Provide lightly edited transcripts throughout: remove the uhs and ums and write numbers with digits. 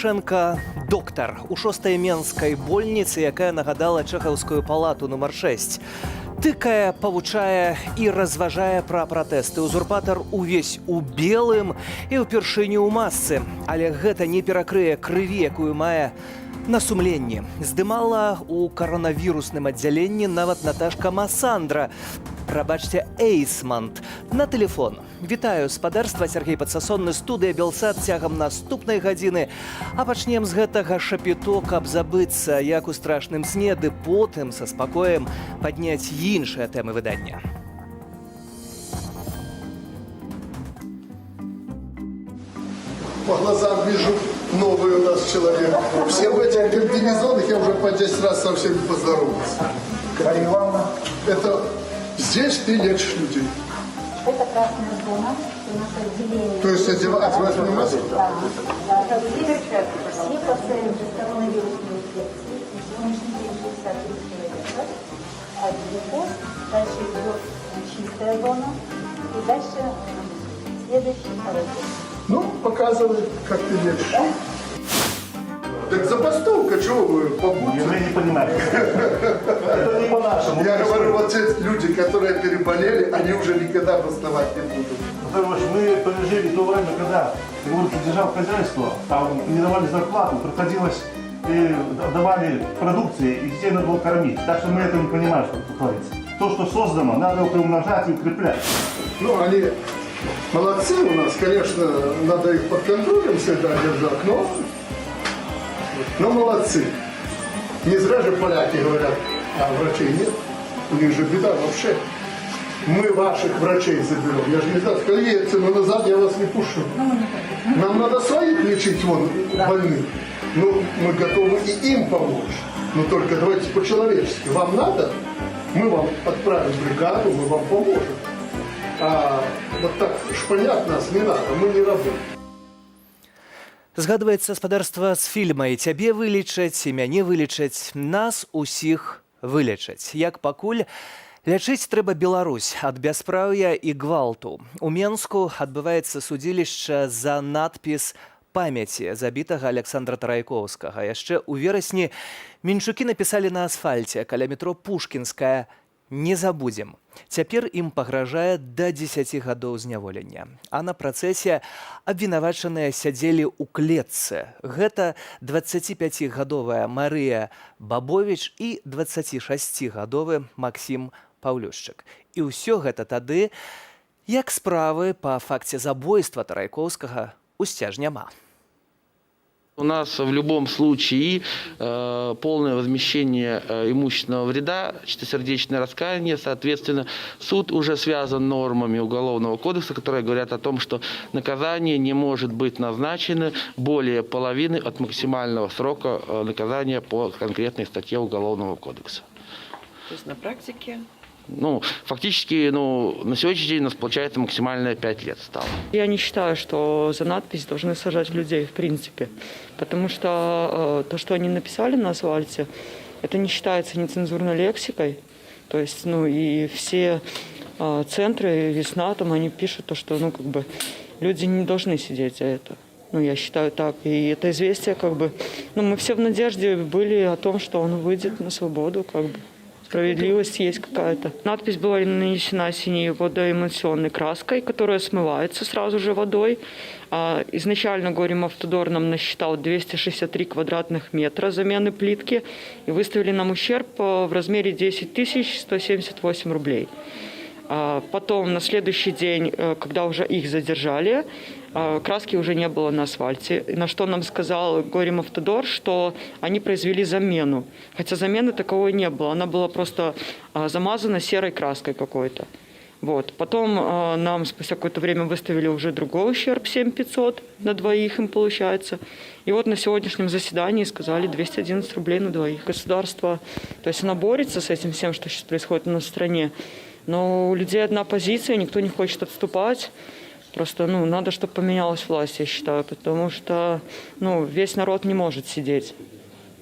Лукашэнка доктар у шостай менскай больніцы, якая нагадала чэхаўскую палату нумар 6. Тыкае, павучае і разважае пра пратэсты. Узурпатар увесь у белым і ўпершыню ў масцы. Але гэта не перакрые крыві, якую мае на сумленні. Здымала ў каранавірусным аддзяленні нават Наташка Масандра. Прабачце, Эйсмант на телефон. Вітаю, спадарства, Сяргей Падсасонны, студыя Белсат цягам наступнай гадзіны. А пачнем з гэтага шапіто, каб забыцца, як у страшным сне, ды потым са спакоем падняць іншыя тэмы выдання. По глазам вижу, новый у нас человек. Все в этих комбинезонах, я уже по 10 раз со всеми поздоровался. Мария Ивановна. Это здесь ты лечишь людей. Это красная зона, у нас отделение. То есть одевать не маски? Да, да. Все пациенты с коронавирусной инфекцией, на сегодняшний день 63 человека, один пост, дальше идет чистая зона, и дальше следующий, второй пост. Ну, показывай, как ты лечишь. Так забастовка, чего вы побудьте? Мы не понимаем. Это не по-нашему. Я говорю, вот те люди, которые переболели, они уже никогда бастовать не будут. Потому что мы пережили то время, когда, как говорится, держал хозяйство, там не давали зарплату, приходилось, давали продукции, и детей надо было кормить. Так что мы это не понимаем, что тут творится. То, что создано, надо его приумножать и укреплять. Ну, они молодцы у нас, конечно, надо их под контролем всегда держать, но молодцы. Не зря же поляки говорят, а врачей нет. У них же беда вообще. Мы ваших врачей заберем. Я же не знаю, сказали, едьте, но назад я вас не пущу. Нам надо своих лечить, вон, больных. Ну, мы готовы и им помочь. Но только давайте по-человечески. Вам надо, мы вам отправим бригаду, мы вам поможем. А вот так шпанять нас не надо, мы не рабы. Згадваецца, спадарства, з фільма: і цябе вылечаць, і мяне вылечаць, нас усіх вылечаць. Як пакуль лячыць трэба Беларусь ад бяспраўя і гвалту. У Менску адбываецца судзілішча за надпіс памяці забітага Аляксандра Тарайкоўскага. Яшчэ ў верасні мінчукі напісалі на асфальце каля метро Пушкінская: «Не забудзем». Цяпер ім пагражае да 10 гадоў зняволення. А на працэсе абвінавачаныя сядзелі ў клетцы. Гэта 25-гадовая Марыя Бабовіч і 26-гадовы Максім Паўлюшчык. І ўсё гэта тады, як справы па факце забойства Тарайкоўскага ўсцяж няма. У нас в любом случае полное возмещение имущественного вреда, чистосердечное раскаяние, соответственно, суд уже связан нормами Уголовного кодекса, которые говорят о том, что наказание не может быть назначено более половины от максимального срока наказания по конкретной статье Уголовного кодекса. То есть на практике Ну, фактически, ну, на сегодняшний день у нас получается максимальное 5 лет стало. Я не считаю, что за надпись должны сажать людей в принципе, потому что то, что они написали на асфальте, это не считается нецензурной лексикой. То есть, ну и все центры, «Весна», там они пишут то, что, ну, как бы, люди не должны сидеть за это. Ну, я считаю так. И это известие, как бы, ну, мы все в надежде были о том, что он выйдет на свободу, как бы. Справедливость есть какая-то. Надпись была нанесена синей водоэмульсионной краской, которая смывается сразу же водой. Изначально Горемавтодор нам насчитал 263 квадратных метра замены плитки и выставили нам ущерб в размере 10 178 рублей. Потом на следующий день, когда уже их задержали, краски уже не было на асфальте. На что нам сказал Горемавтодор, что они произвели замену. Хотя замены таковой не было. Она была просто замазана серой краской какой-то. Вот. Потом нам спустя какое-то время выставили уже другой ущерб 7 500 на двоих им получается. И вот на сегодняшнем заседании сказали 211 рублей на двоих. Государство, то есть оно борется с этим всем, что сейчас происходит у нас в стране. Но у людей одна позиция, никто не хочет отступать. Просто, ну, надо, чтобы поменялась власть, я считаю, потому что, ну, весь народ не может сидеть.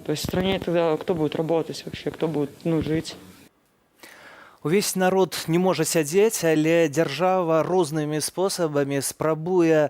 То есть в стране тогда кто будет работать вообще, кто будет, ну, жить? Увесь народ не можа сядзець, але дзяржава рознымі спосабамі спрабуе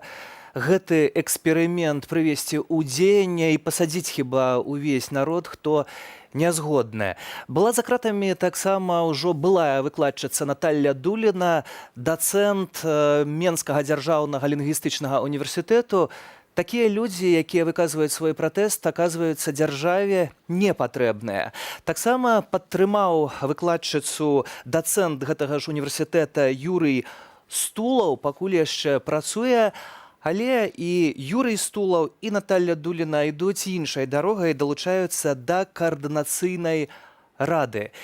Гэты эксперымент прывесці ў дзеянне і пасадзіць хіба ўвесь народ, хто не згодны. Была за кратамі таксама ўжо былая выкладчыца Наталля Дуліна, дацэнт Менскага дзяржаўнага лінгвістычнага універсітэту. Такія людзі, якія выказваюць свой пратэст, аказваюцца дзяржаве непатрэбныя. Таксама падтрымаў выкладчыцу дацэнт гэтага ж універсітэта Юрый Стулаў, пакуль яшчэ працуе, але і Юрый Стулаў, і Наталля Дуліна ідуць іншай дарогай, далучаюцца да каардынацыйнай рады.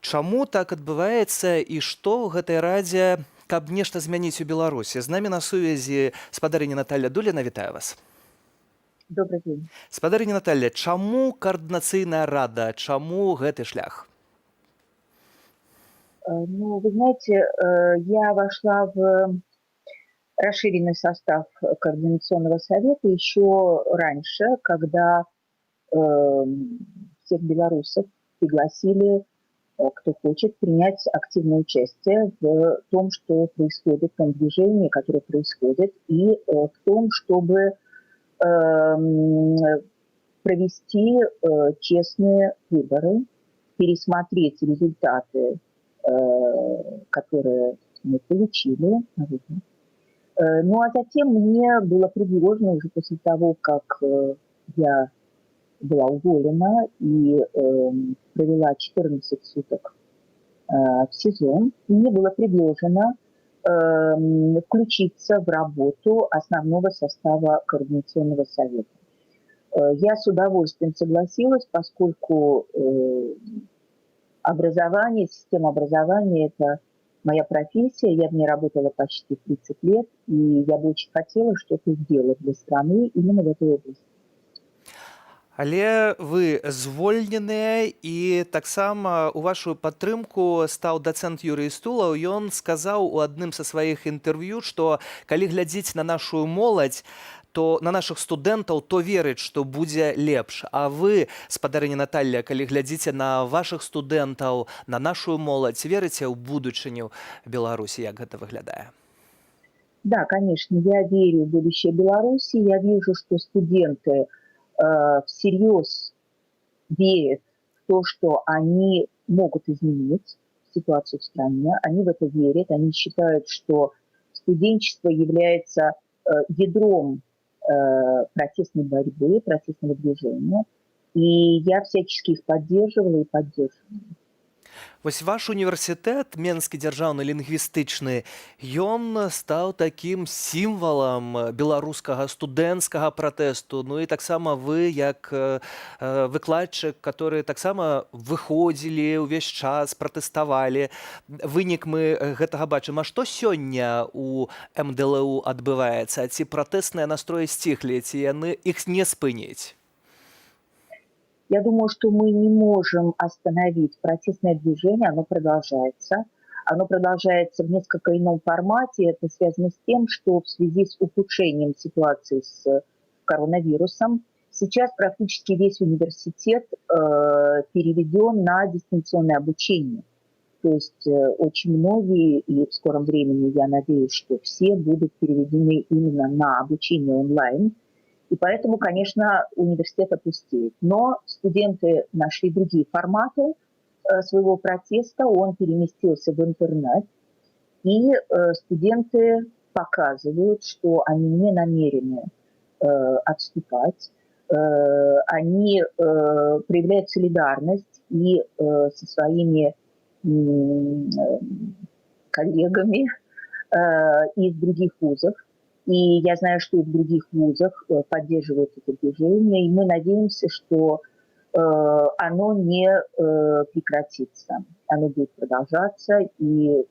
Чаму так адбываецца і што ў гэтай радзе, каб нешта змяніць у Беларусі? З намі на сувязі спадарыня Наталля Дуліна, вітаю вас. Добрый день. Спадарыня Наталля, чаму каардынацыйная рада, чаму гэты шлях? Ну, вы знаете, я вошла в расширенный состав Координационного совета еще раньше, когда всех белорусов пригласили, кто хочет, принять активное участие в том, что происходит, в том движении, которое происходит, и в том, чтобы провести честные выборы, пересмотреть результаты, которые мы получили на выборах. Ну а затем мне было предложено уже после того, как я была уволена и провела 14 суток в СИЗО, мне было предложено включиться в работу основного состава Координационного совета. Я с удовольствием согласилась, поскольку образование, система образования – это моя профессия, я в ней работала почти 30 лет, и я бы очень хотела что-то сделать для страны именно в этой области. Але вы звольненыя, і таксама у вашу падтрымку стаў дацэнт Юрый Стулаў. Ён сказаў у адным са сваіх інтэрв'ю, што калі глядзець на нашу моладзь, то на нашых студэнтаў, то верыць, што будзе лепш. А вы, спадарыня Наталля, калі глядзіце на вашых студэнтаў, на нашу моладзь, верыце ў будучыню Беларусі, як гэта выглядае? Да, конечно, я верю в будущее Беларуси. Я вижу, что студенты всерьез верят в то, что они могут изменить ситуацию в стране. Они в это верят. Они считают, что студенчество является ядром протестной борьбы, протестного движения. И я всячески их поддерживала и поддерживаю. Вось ваш універсітэт, Менскі дзяржаўны лінгвістычны, ён стаў такім сімвалам беларускага студэнцкага пратэсту. Ну і таксама вы як выкладчык, который таксама выходзілі ўвесь час, пратэставалі. Вынік мы гэтага бачым. А што сёння у МДЛУ адбываецца? Ці пратэсныя настроі сціхлі, ці яны іх не спыніць? Я думаю, что мы не можем остановить протестное движение, оно продолжается. Оно продолжается в несколько ином формате. Это связано с тем, что в связи с ухудшением ситуации с коронавирусом сейчас практически весь университет переведен на дистанционное обучение. То есть очень многие, и в скором времени, я надеюсь, что все будут переведены именно на обучение онлайн. И поэтому, конечно, университет опустеет. Но студенты нашли другие форматы своего протеста, он переместился в интернет. И студенты показывают, что они не намерены отступать, они проявляют солидарность и со своими коллегами из других вузов. И я знаю, что и в других вузах поддерживают это движение, и мы надеемся, что оно не прекратится, оно будет продолжаться, и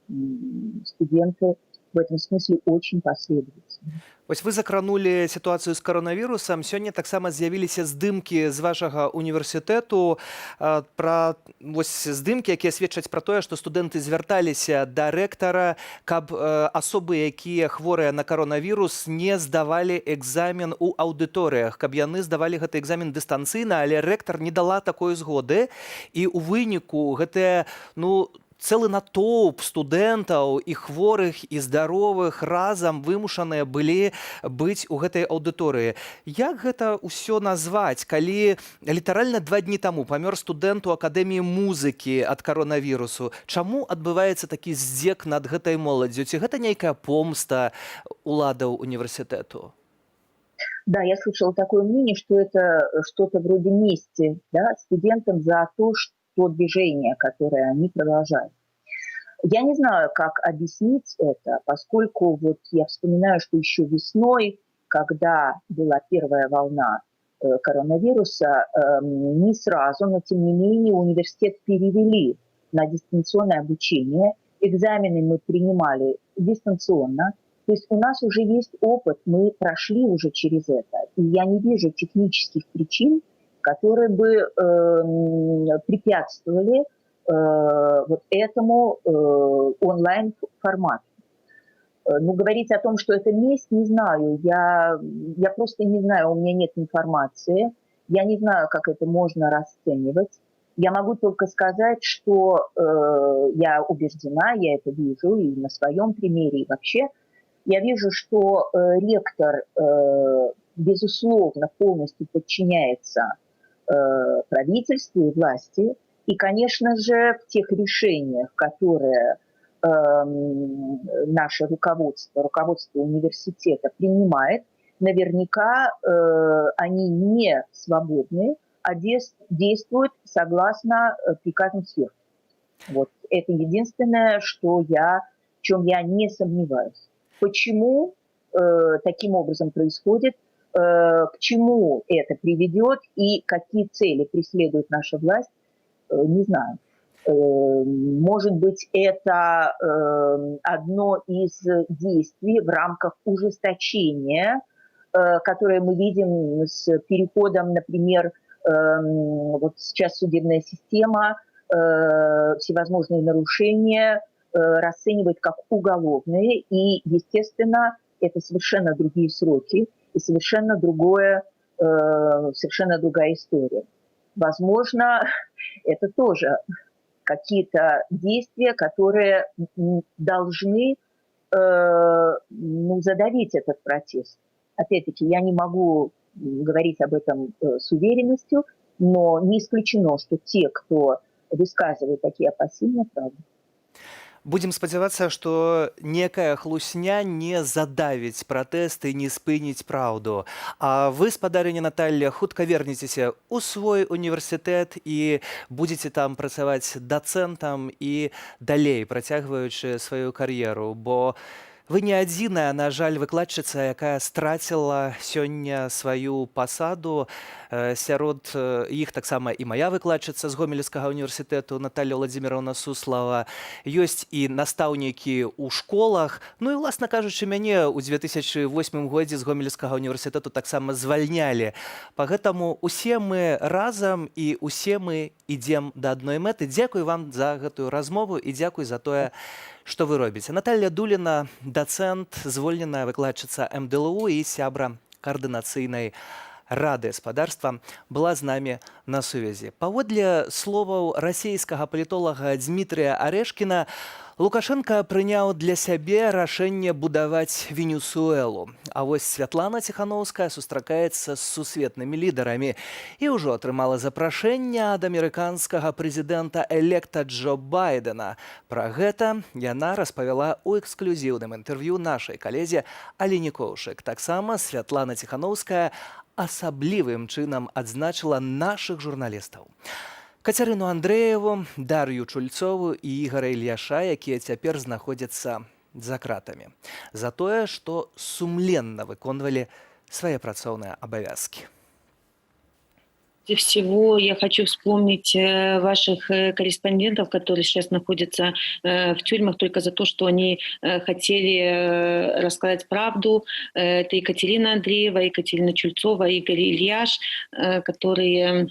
студенты в этом смысле очень последовательны. Вось вы закранулі сітуацыю з каронавірусам. Сёння таксама з'явіліся здымкі з вашага універсітэту, пра вось здымкі, якія сведчаць пра тое, што студэнты звярталіся да рэктара, каб асобы, якія хворыя на каронавірус, не здавалі экзамен у аўдыторыях, каб яны здавалі гэты экзамен дыстанцыйна, але рэктар не дала такой згоды. І ў выніку гэтыя, ну, Цэлы натоўп студэнтаў, і хворых, і здаровых, разам вымушаныя былі быць у гэтай аўдыторыі. Як гэта ўсё назваць, калі літаральна 2 дні таму памёр студэнт у Акадэміі музыкі ад каронавірусу? Чаму адбываецца такі здзек над гэтай моладдзю? Ці гэта нейкая помста уладаў універсітэту? Да, я слышала такое мнение, что это что-то вроде мести, да, студентам за то, что движение, которое они продолжают. Я не знаю, как объяснить это, поскольку вот я вспоминаю, что еще весной, когда была первая волна коронавируса, не сразу, но тем не менее университет перевели на дистанционное обучение. Экзамены мы принимали дистанционно. То есть у нас уже есть опыт, мы прошли уже через это. И я не вижу технических причин, которые бы препятствовали вот этому онлайн-формату. Ну, говорить о том, что это месть, не знаю. Я просто не знаю, у меня нет информации. Я не знаю, как это можно расценивать. Я могу только сказать, что я убеждена, я это вижу и на своем примере, и вообще. Я вижу, что ректор, безусловно, полностью подчиняется правительству и власти. И, конечно же, в тех решениях, которые наше руководство, руководство университета принимает, наверняка они не свободны, а действуют согласно приказам сверху. Вот. Это единственное, в чем я не сомневаюсь. Почему таким образом происходит, к чему это приведет и какие цели преследует наша власть, не знаю. Может быть, это одно из действий в рамках ужесточения, которое мы видим с переходом, например, вот сейчас судебная система всевозможные нарушения расценивает как уголовные, и, естественно, это совершенно другие сроки и совершенно другая история. Возможно, это тоже какие-то действия, которые должны, ну, задавить этот протест. Опять-таки, я не могу говорить об этом с уверенностью, но не исключено, что те, кто высказывает такие опасения, правы. Будзем спадзявацца, што некая хлусня не задавіць пратэсты, не спыніць праўду. А вы, спадарыня Наталля, хутка вернецеся ў свой універсітэт і будзеце там працаваць дацэнтам і далей працягваючы сваю кар'еру, бо вы не адзіная, на жаль, выкладчыца, якая страціла сёння сваю пасаду. Сярод іх таксама і мая выкладчыца з Гомельскага універсітэту Наталья Владимировна Суслава. Ёсць і настаўнікі ў школах. Ну і, уласна кажучы, мяне ў 2008 годзе з Гомельскага універсітэту таксама звальнялі. Пагэтаму усе мы разам і усе мы ідзем да адной мэты. Дзякуй вам за гэтую размову і дзякуй за тое, што вы робіце. Наталья Дуліна, дацэнт, звольненая выкладчыца МДЛУ і сябра Каардынацыйнай рады гаспадарства, была з намі на сувязі. Паводле словаў расійскага палітолага Дмітрыя Арэшкіна, Лукашэнка прыняў для сябе рашэнне будаваць Венесуэлу. А вось Святлана Ціханоўская сустракаецца з сусветнымі лідарамі і ўжо атрымала запрашэнне ад амерыканскага прэзідэнта электа Джо Байдена. Пра гэта яна распавяла ў эксклюзіўным інтэрв'ю нашай калезе Аліне Коўшык. Таксама Святлана Ціханоўская асаблівым чынам адзначыла нашых журналістаў: Кацярыну Андрэеву, Дар'ю Чульцову і Ігара Ільяша, якія цяпер знаходзяцца за кратамі. За тое, што сумленна выконвалі свае працоўныя абавязкі. Прежде всего, я хочу вспомнить ваших корреспондентов, которые сейчас находятся в тюрьмах только за то, что они хотели рассказать правду. Это Екатерина Андреева, Екатерина Чульцова, Игорь Ильяш, которые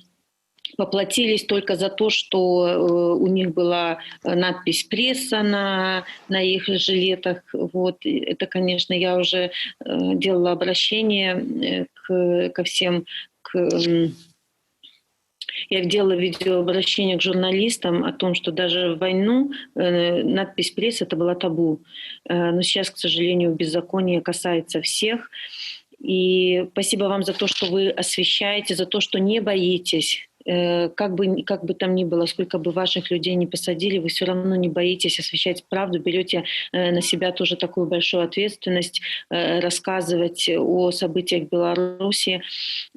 поплатились только за то, что у них была надпись «Пресса» на их жилетах. Вот. Это, конечно, я уже делала обращение ко всем, к Я делала видеообращение к журналистам о том, что даже в войну надпись прессы это была табу. Но сейчас, к сожалению, беззаконие касается всех. И спасибо вам за то, что вы освещаете, за то, что не боитесь. Как бы там ни было, сколько бы ваших людей не посадили, вы все равно не боитесь освещать правду, берете на себя тоже такую большую ответственность, рассказывать о событиях в Беларуси.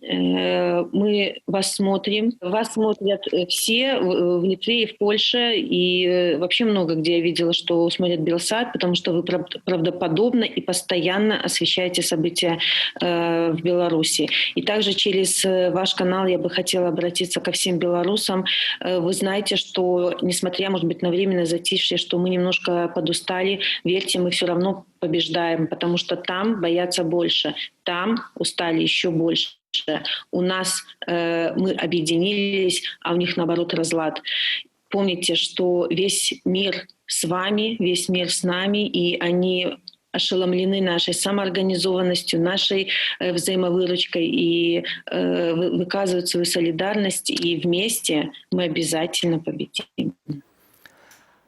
Мы вас смотрим. Вас смотрят все в Литве и в Польше, и вообще много где я видела, что смотрят Белсат, потому что вы правдоподобно и постоянно освещаете события в Беларуси. И также через ваш канал я бы хотела обратиться ко всем белорусам. Вы знаете, что, несмотря, может быть, на временное затишье, что мы немножко подустали, верьте, мы все равно побеждаем, потому что там боятся больше, там устали еще больше. У нас мы объединились, а у них, наоборот, разлад. Помните, что весь мир с вами, весь мир с нами, и они ошеломлены нашей самоорганизованностью, нашей взаимовыручкой и выказывают свою солидарность, и вместе мы обязательно победим.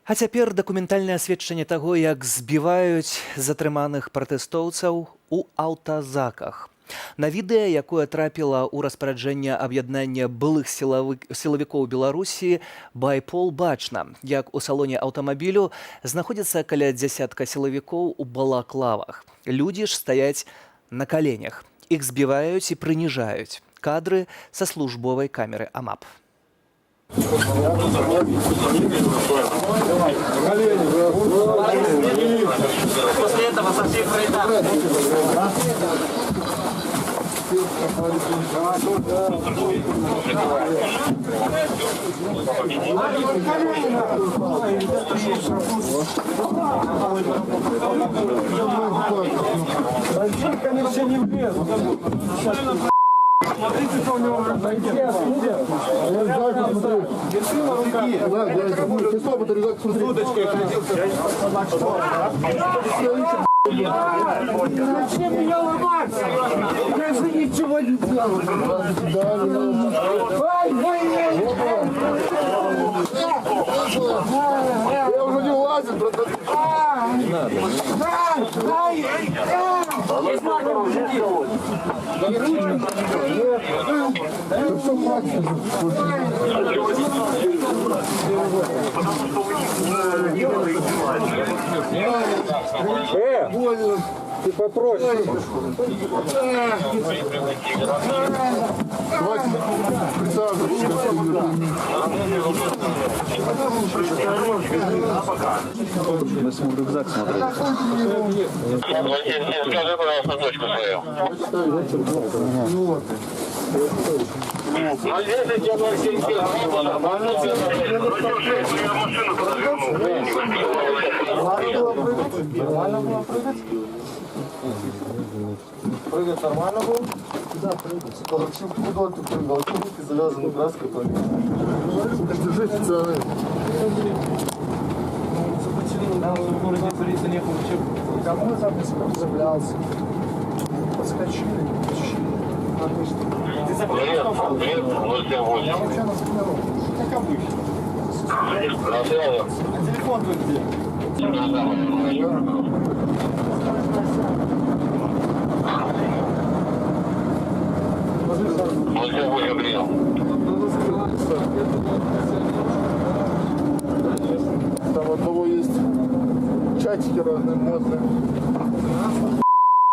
А цяпер дакументальнае сведчанне таго, як збіваюць затрыманых пратэстоўцаў у аўтазаках. На відэа, якое трапіла ў распараджэнне аб'яднання былых сілавікоў Беларусі «Байпол», бачна, як у салоне аўтамабілю знаходзіцца каля дзясятка сілавікоў у балаклавах. Людзі ж стаяць на каленях. Іх збіваюць і прыніжаюць. Кадры са службовай камеры АМАП. После этого со всех Все не влезут. Смотрите, что у него в рюкзаке. Зачем меня ломать? Я же ничего не делал. Я уже не влазит, братан. Есть маркер, мужики? Больно. Ты попроще. Давайте присаживайтесь. Мы с рюкзак смотрели. Скажи, пожалуйста, точку свою. 010, я 077. Я машину подвернул. Нормально было прыгать? Прыгать нормально было? Да, прыгать. Куда ты прыгал? Руки завязаны краской. Держи официально. В городе творится нехуй. Кому там не сопротивлялся? Подскочили, подскочили. Привет, привет, 078. Я вообще на спину. Как обычно. На связи. А телефон тут где? Принял. Там у одного есть чатики разные модные.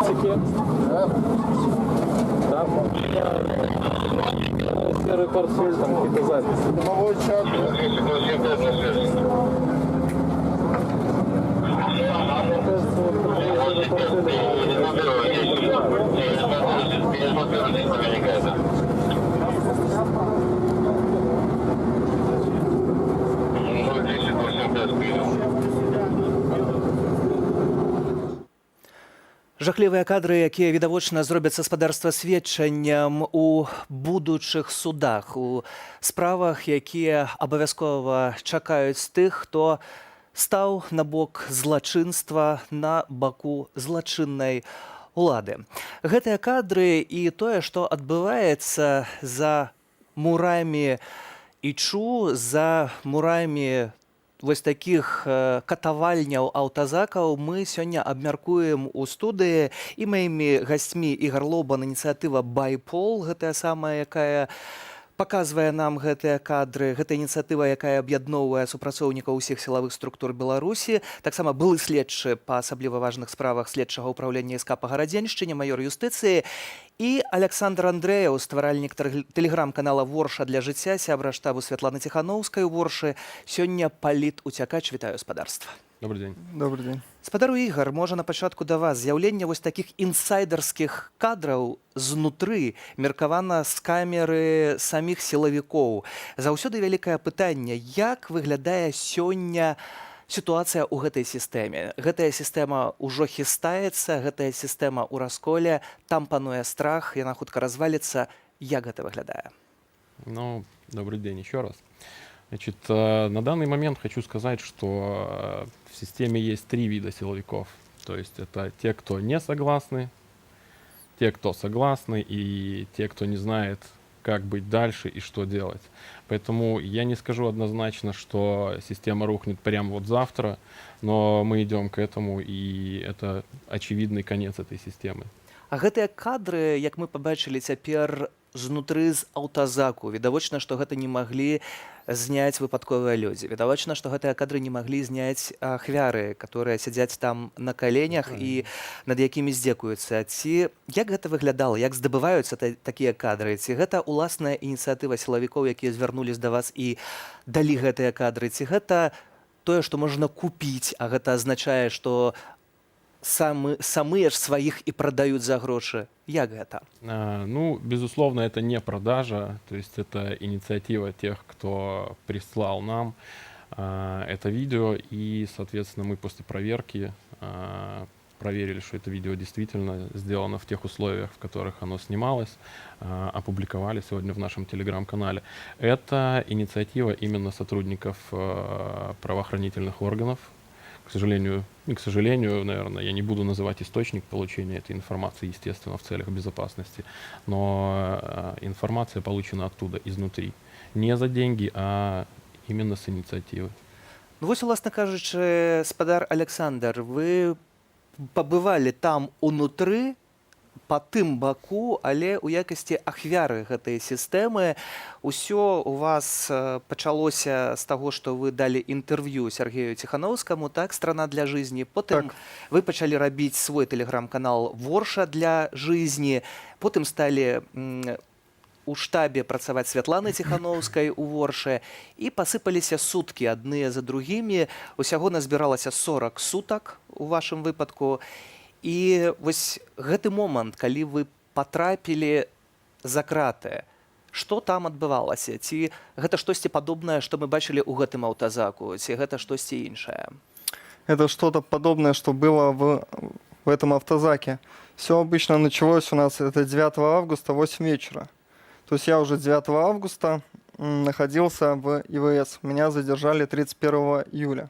Чатики? Да. Там серый портфель, там какие-то записи. Домовой чат. Мне кажется, вот серый портфель. Жахлівыя кадры, якія відавочна зробяць гаспадарства сведчанням у будучых судах, у справах, якія абавязкова чакаюць тых, хто стаў на бок злачынства, на баку злачыннай улады. Гэтыя кадры і тое, што адбываецца за мурамі ІЧУ, за мурамі вось такіх катавальняў, аўтазакаў мы сёння абмяркуем у студыі. І маімі гасцьмі Ігар Лобан, ініцыятыва «Байпол», гэтая самая, якая паказвае нам гэтыя кадры, гэта ініцыятыва, якая аб'ядноўвае супрацоўнікаў усіх сілавых структур Беларусі, таксама былы следчы па асабліва важных справах следчага ўпраўлення СК па Гарадзеншчыне, маёр юстыцыі, і Аляксандр Андрэеў, стваральнік тэлеграм-канала «Ворша для жыцця», сябра штабу Святланы Ціханоўскай у Воршы, сёння палітуцякач. Вітаю, спадарства. Добрый день. Добрый день. Спадару Ігар, можа, на пачатку да вас. З'яўленне вось такіх інсайдерскіх кадраў знутры, меркавана, з камеры саміх сілавікоў. Заўсёды вялікае пытанне, як выглядае сёння сітуацыя ў гэтай сістэме. Гэтая сістэма ўжо хістаецца, гэтая сістэма ў расколе, там пануе страх, яна хутка разваліцца. Як гэта выглядае? Ну, добрый день еще раз. Значит, на данный момент хочу сказать, что в системе есть три вида силовиков. То есть это те, кто не согласны, те, кто согласны, и те, кто не знает, как быть дальше и что делать. Поэтому я не скажу однозначно, что система рухнет прямо вот завтра, но мы идем к этому, и это очевидный конец этой системы. А гэтыя кадры, як мы пабачылі цяпер, знутры з аўтазаку, відавочна, што гэта не маглі зняць выпадковыя людзі. Відавочна, што гэтыя кадры не маглі зняць ахвяры, которые сядзяць там на каленях і над якімі здзекуюцца. Ці як гэта выглядала, як здабываюцца такія кадры? Ці гэта ўласная ініцыятыва сілавікоў, якія звярнулись да вас і далі гэтыя кадры? Ці гэта тое, што можна купіць, а гэта азначае, што самыя ж сваіх і прадаюць за грошы? Як гэта? Ну, безусловно, это не продажа, то есть это инициатива тех, кто прислал нам это видео, и, соответственно, мы после проверки проверили, что это видео действительно сделано в тех условиях, в которых оно снималось, опубликовали сегодня в нашем телеграм-канале. Это инициатива именно сотрудников правоохранительных органов. К сожалению, не к сожалению, наверное, я не буду называть источник получения этой информации, естественно, в целях безопасности, но информация получена оттуда, изнутри. Не за деньги, а именно с инициативы. Ну, вось, уласна кажучы, спадар Аляксандр, вы пабывалі там унутры, па тым баку, але ў якасці ахвяры гэтай сістэмы. Усё у вас пачалося з таго, што вы далі інтэрв'ю Сяргею Ціханоўскаму, так, «Страна для жизни». Потым вы пачалі рабіць свой тэлеграм-канал «Ворша для жизни», потым сталі у штабе працаваць Святланы Ціханоўскай у Воршы, і пасыпаліся суткі адныя за другімі. Усяго назбіралася 40 сутак у вашым выпадку. І вось гэты момант, калі вы патрапілі за краты, што там адбывалася? Ці гэта штосьці падобнае, што мы бачылі ў гэтым аўтазаку, ці гэта штосьці іншае? Это что-то подобное, что было в этом автозаке. Все обычно началось у нас это 9 августа, 8 вечера. То есть я уже 9 августа находился в ИВС. Меня задержали 31 июля.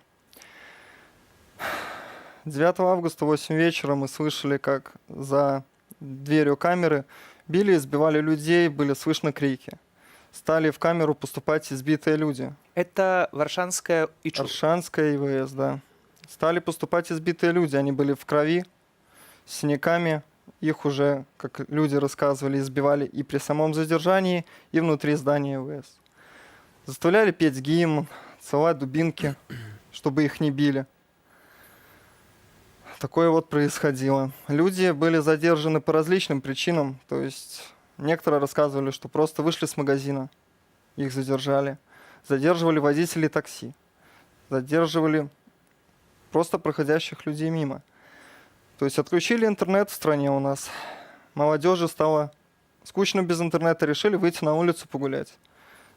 9 августа, 8 вечера, мы слышали, как за дверью камеры били, избивали людей, были слышны крики. Стали в камеру поступать избитые люди. Это Варшанская ИЧУ? Оршанская ИВС, да. Стали поступать избитые люди. Они были в крови, с синяками. Их уже, как люди рассказывали, избивали и при самом задержании, и внутри здания ИВС. Заставляли петь гимн, целовать дубинки, чтобы их не били. Такое вот происходило. Люди были задержаны по различным причинам. То есть некоторые рассказывали, что просто вышли с магазина, их задержали. Задерживали водителей такси. Задерживали просто проходящих людей мимо. То есть отключили интернет в стране у нас. Молодежи стало скучно без интернета, решили выйти на улицу погулять.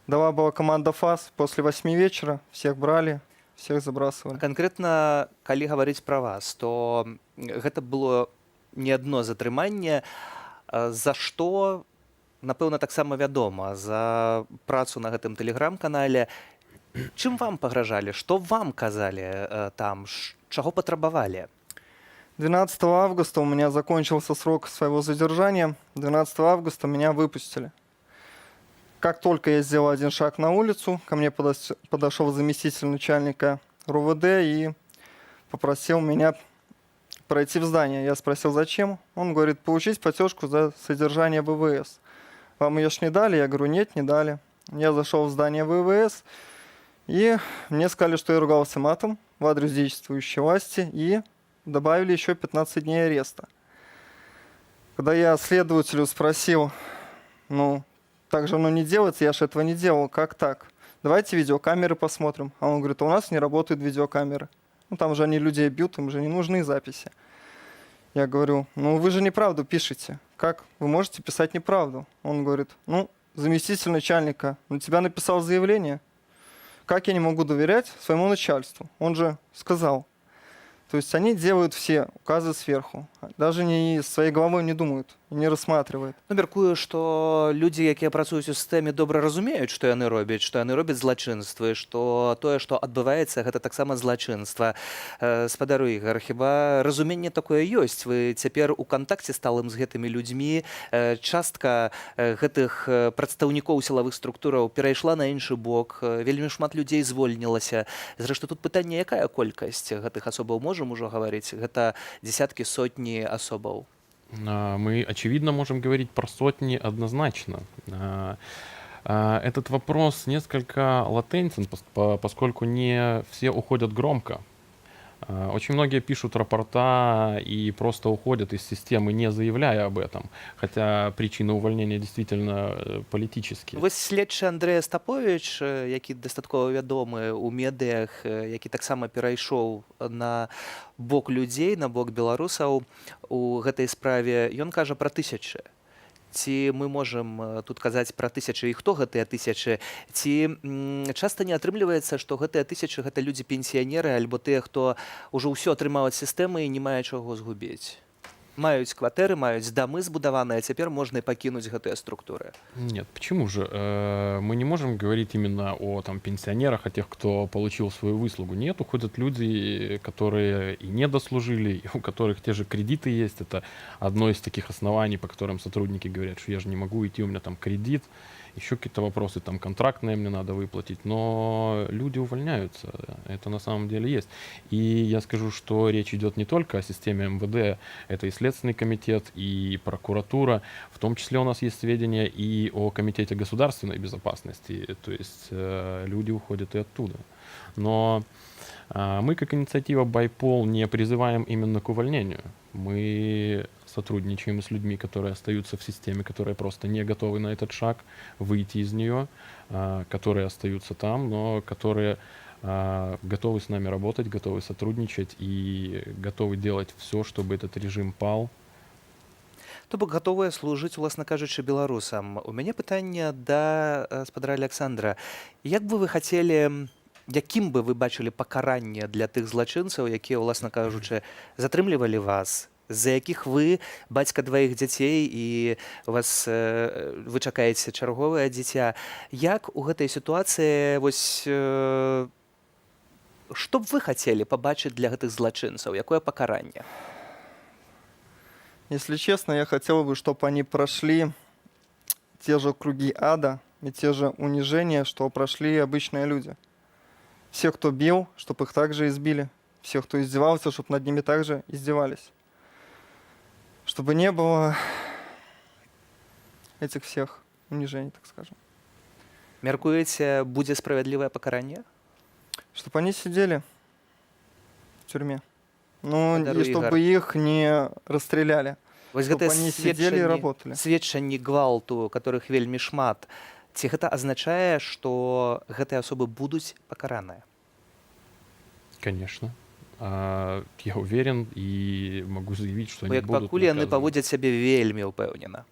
Дала была команда ФАС после 8 вечера, всех брали, всех забрасывали. Канкрэтна, калі гаварыць пра вас, то гэта было не адно затрыманне. За што, напэўна, таксама вядома, за працу на гэтым тэлеграм-канале. Чым вам пагражалі, што вам казалі там, чаго патрабавалі? 12 августа у меня закончился срок своего задержания. 12 августа меня выпустили. Как только я сделал один шаг на улицу, ко мне подошел заместитель начальника РУВД и попросил меня пройти в здание. Я спросил, зачем? Он говорит, получить платежку за содержание ВВС. Вам ее ж не дали? Я говорю, нет, не дали. Я зашел в здание ВВС, и мне сказали, что я ругался матом в адрес действующей власти, и добавили еще 15 дней ареста. Когда я следователю спросил, ну, так же оно не делается, я же этого не делал, как так? Давайте видеокамеры посмотрим. А он говорит, а у нас не работают видеокамеры. Ну, там же они людей бьют, им же не нужны записи. Я говорю, ну вы же неправду пишете. Как вы можете писать неправду? Он говорит, ну, заместитель начальника на тебя написал заявление. Как я не могу доверять своему начальству? Он же сказал. То есть они делают все указы сверху. Даже не своей головой не думают, не рассматривают. Ну, мяркую, што людзі, якія працуюць у сістэме, добра разумеюць, што яны робяць, што яны робяць злачынствы, што тое, што адбываецца, гэта таксама злачынства. Спадар Ігар, хіба разуменне такое ёсць? Вы цяпер у кантакце сталым з гэтымі людзьмі. Частка гэтых прадстаўнікоў сілавых структураў перайшла на іншы бок. Вельмі шмат людзей звольнілася. Зрэшты, тут пытанне, якая колькасць гэтых асобаў, можам ужо гаварыць? Гэта дзесяткі, сотні асобаў? Мы, очевидно, можем говорить про сотни однозначно. Этот вопрос несколько латентен, поскольку не все уходят громко. Очень многие пишут рапорта и просто уходят из системы, не заявляя об этом, хотя причины увольнения действительно политические. Вось следчы Андрэй Астаповіч, які дастаткова вядомы ў медыях, які таксама перайшоў на бок людзей, на бок беларусаў у гэтай справе, ён кажа пра тысячы. Ці мы можам тут казаць пра тысячы і хто гэтыя тысячы? Ці часта не атрымліваецца, што гэтыя тысячы — гэта людзі пенсіянеры альбо тыя, хто ўжо ўсё атрымаў ад сістэмы і не мае чаго згубіць? Маюць кватэры, маюць дамы збудаваныя, цяпер можна і пакінуць гэтыя структуры. Нет, почему же? Мы не можем говорить именно о там пенсионерах, о тех, кто получил свою выслугу. Нет, уходят люди, которые и не дослужили, и у которых те же кредиты есть. Это одно из таких оснований, по которым сотрудники говорят, что я же не могу уйти, у меня там кредит, еще какие-то вопросы, там контрактные мне надо выплатить. Но люди увольняются, это на самом деле есть. И я скажу, что речь идет не только о системе МВД, это и Следственный комитет, и прокуратура. В том числе у нас есть сведения и о Комитете государственной безопасности, то есть люди уходят и оттуда. Но мы, как инициатива Байпол, не призываем именно к увольнению. Мы сотрудничаем с людьми, которые остаются в системе, которые просто не готовы на этот шаг, выйти из нее, которые остаются там, но которые готовы с нами работать, готовы сотрудничать и готовы делать все, чтобы этот режим пал. То бок гатовыя служыць, уласна кажучы, беларусам. У мяне пытанне да спадара Аляксандра. Як бы вы хацелі, якім бы вы бачылі пакаранне для тых злачынцаў, якія, уласна кажучы, затрымлівалі вас, з-за якіх вы бацька дваіх дзяцей і вас вы чакаеце чарговае дзіця? Як у гэтай сітуацыі, вось што б вы хацелі пабачыць для гэтых злачынцаў, якое пакаранне? Если честно, я хотел бы, чтобы они прошли те же круги ада и те же унижения, что прошли обычные люди. Все, кто бил, чтобы их также избили. Все, кто издевался, чтобы над ними также издевались. Чтобы не было этих всех унижений, так скажем. Мяркуеце, будзе справядлівае пакаранне? Чтобы они сидели в тюрьме. Ну, Спадар и чтобы Ігар. Их не расстреляли. Вось Чтобы гэтыя они сидели и работали. сведчанні гвалту, которых вельмі шмат, ці гэта азначае, што гэтыя асобы будуць пакараныя? Конечно. Я уверен и могу заявить, что Бо они як будут пакуль яны наказаны. паводзяць сябе вельмі ўпэўнена.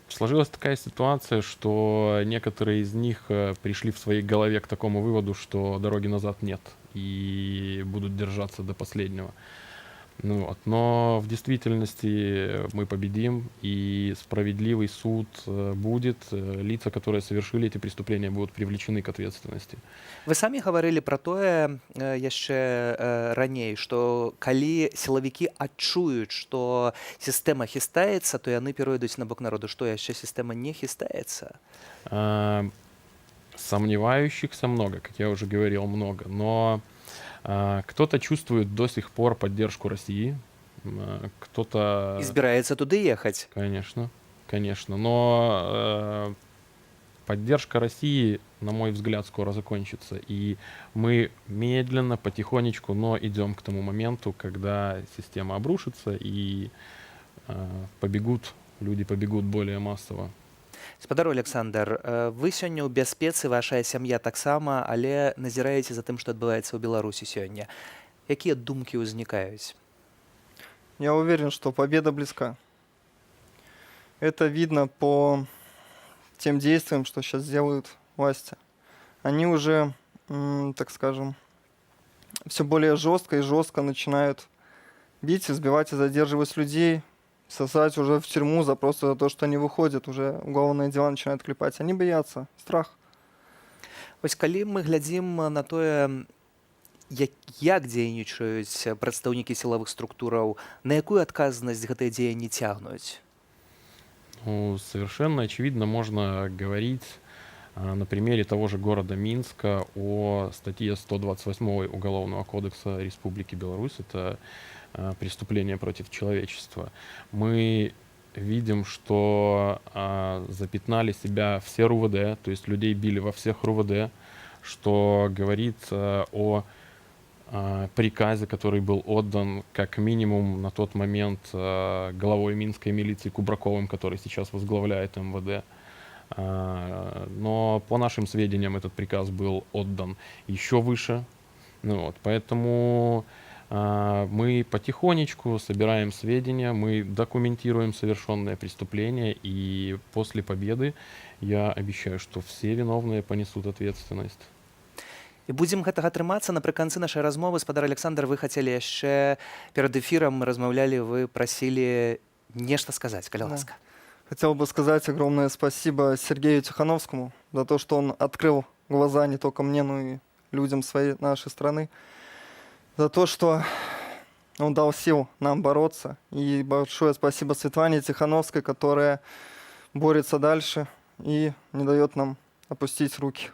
Сложилась такая ситуация, что некоторые из них пришли в своей голове к такому выводу, что дороги назад нет и будут держаться до последнего. Ну, вот. Но в действительности мы победим, и справедливый суд будет. Лица, которые совершили эти преступления, будут привлечены к ответственности. Вы самі гаварылі пра тое яшчэ раней, што калі сілавікі адчуюць, што сістэма хістаецца, то яны перайдуць на бок народу. Што, яшчэ сістэма не хістаецца? Сомневающихся много, как я уже говорил, много. Но кто-то чувствует до сих пор поддержку России, кто-то. І збіраецца туды ехаць. Конечно, конечно. Но поддержка России, на мой взгляд, скоро закончится. И мы медленно, потихонечку, но идем к тому моменту, когда система обрушится и побегут, люди побегут более массово. Спадар Аляксандр, вы сёння ў бяспецы, вашая сям'я таксама, але назіраеце за тым, што адбываецца ў Беларусі сёння. Якія думкі ўзнікаюць? Я уверен, что победа близка. Это видно по тем действиям, что сейчас делают власти. Они уже, так скажем, все более жестко и жестко начинают бить, избивать и задерживать людей, сажать уже в тюрьму за просто за то, что они выходят, уже уголовные дела начинают клепать. Они боятся, страх. Вось калі мы глядзім на тое, як дзейнічаюць прадстаўнікі сілавых структураў, на якую адказнасць гэтыя дзеянні цягнуць? Ну, совершенно очевидно, можно говорить на примере того же города Минска о статье 128 Уголовного кодекса Республики Беларусь. Это преступление против человечества. Мы видим, что запятнали себя все РУВД, то есть людей били во всех РУВД, что говорит о приказе, который был отдан как минимум на тот момент главой Минской милиции Кубраковым, который сейчас возглавляет МВД. Но по нашим сведениям этот приказ был отдан еще выше. Ну вот, поэтому мы потихонечку собираем сведения, мы документируем совершенные преступления, и после победы я обещаю, что все виновные понесут ответственность. І будзем гэтага трымацца. Напрыканцы нашай размовы, спадар Аляксандр, вы хацелі яшчэ, перад эфірам мы размаўлялі, вы прасілі нешта сказаць, калі ласка. Хотел бы сказать огромное спасибо Сергею Тихановскому за то, что он открыл глаза не только мне, но и людям своей нашей страны. За то, что он дал сил нам бороться. И большое спасибо Светлане Тихановской, которая борется дальше и не дает нам опустить руки.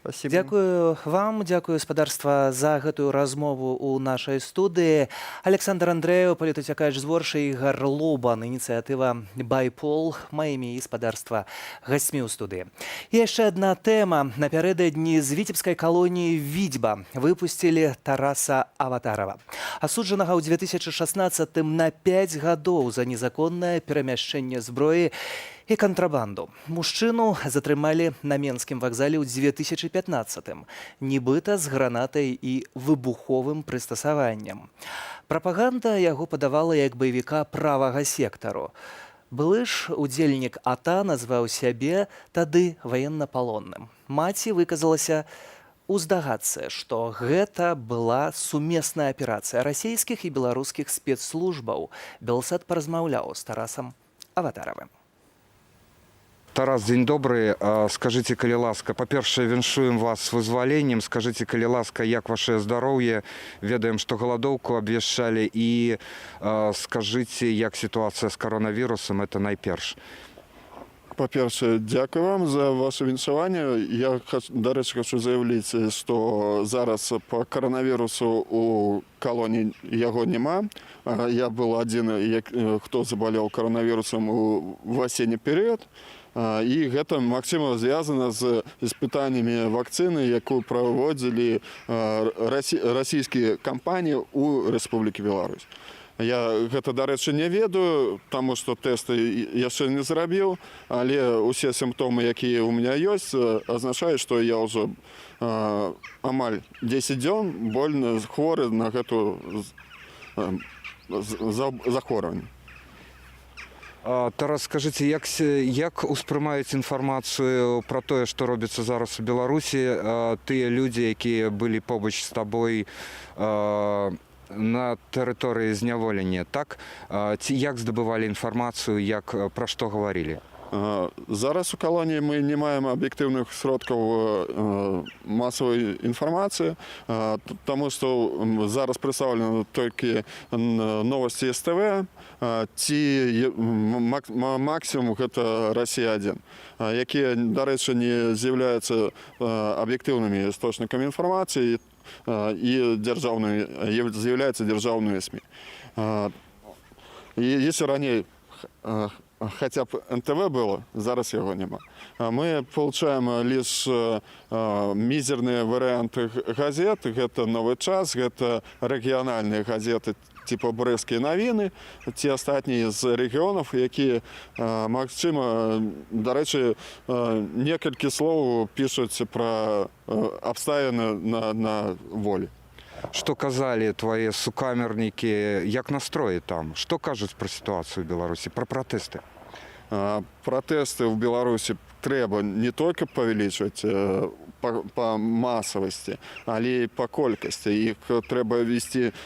Спасибо. Дзякую вам, дзякую, спадарства, за гэтую размову ў нашай студыі. Аляксандр Андрэеў, палітуцякач з Воршы, Ігар Лобан, ініцыятыва «Байпол», маімі і спадарства гасцьмі ў студыі. І яшчэ адна тэма. Напярэдадні з віцебскай калоніі Віцьба выпусцілі Тараса Аватарова, асуджанага ў 2016 на 5 гадоў за незаконнае перамяшчэнне зброі і кантрабанду. Мужчыну затрымалі на менскім вакзале ў 2015, нібыта з гранатай і выбуховым прыстасаваннем. Прапаганда яго падавала як баевіка «Правага сектару». Былы ж удзельнік АТА назваў сябе тады ваеннапалонным. Маці выказалася у здагадцы, што гэта была сумесная аперацыя расійскіх і беларускіх спецслужбаў. Белсат паразмаўляў з Тарасам Аватаравым. Тарас, дзень добры. Скажыце, калі ласка, па-першае, віншуем вас з вызваленнем. Скажыце, калі ласка, як ваша здароўе? Ведаем, што галадоўку абвяшчалі, і скажыце, як сітуацыя з каронавірусам, это найперш. Па-першае, дзякую вам за ваше віншаванне. Я, дарэчы, хочу заявіць, што зараз по каранавірусу у калоніі яго няма. Я был адзін, хто заболел коронавирусом в осенний период. І гэта, магчыма, звязана з испытаниями вакцыны, якую праводзілі расійскія кампаніі ў Рэспублікі Беларусь. Я гэта, дарэчы, не ведаю, таму што тэсты яшчэ не зрабіў, але ўсе сімптомы, якія ў меня ёсць, азначаюць, што я ўжо амаль 10 дзён больны, хворы на гэту захворванне. Тарас, скажыце, як успрымаюць інфармацыю пра тое, што робіцца зараз у Беларусі, тыя людзі, якія былі побач з табой, На тэрыторыі зняволення, так? Ці як здабывалі інфармацыю, як, пра што гаварылі? Зараз у калоніі мы не маем аб'ектыўных сродкаў масавай інфармацыі, таму што зараз прадстаўлена толькі новости СТВ ці максимум гэта Россия 1, якія, дарэчы, не з'яўляюцца аб'ектыўнымі источникамі інфармацыі і дзяржаўнымі, з'яўляюцца дзяржаўнымі СМІ. І если раней хотя б НТВ было, зараз яго няма. Мы получаем лишь мізерныя варыянты газет, гэта «Новы час», гэта рэгіянальныя газеты типа «Брэсцкія навіны», ці астатнія з рэгіёнаў, якія, магчыма, дарэчы, некалькі слоў пішуць пра абставіны на волі. Што казалі твае сукамернікі, як настроі там? Што кажуць пра сітуацыю ў Беларусі, пра пратэсты? Пратэсты ў Беларусі трэба не только павялічваць па масавасці, але і па колькасці. Іх трэба весці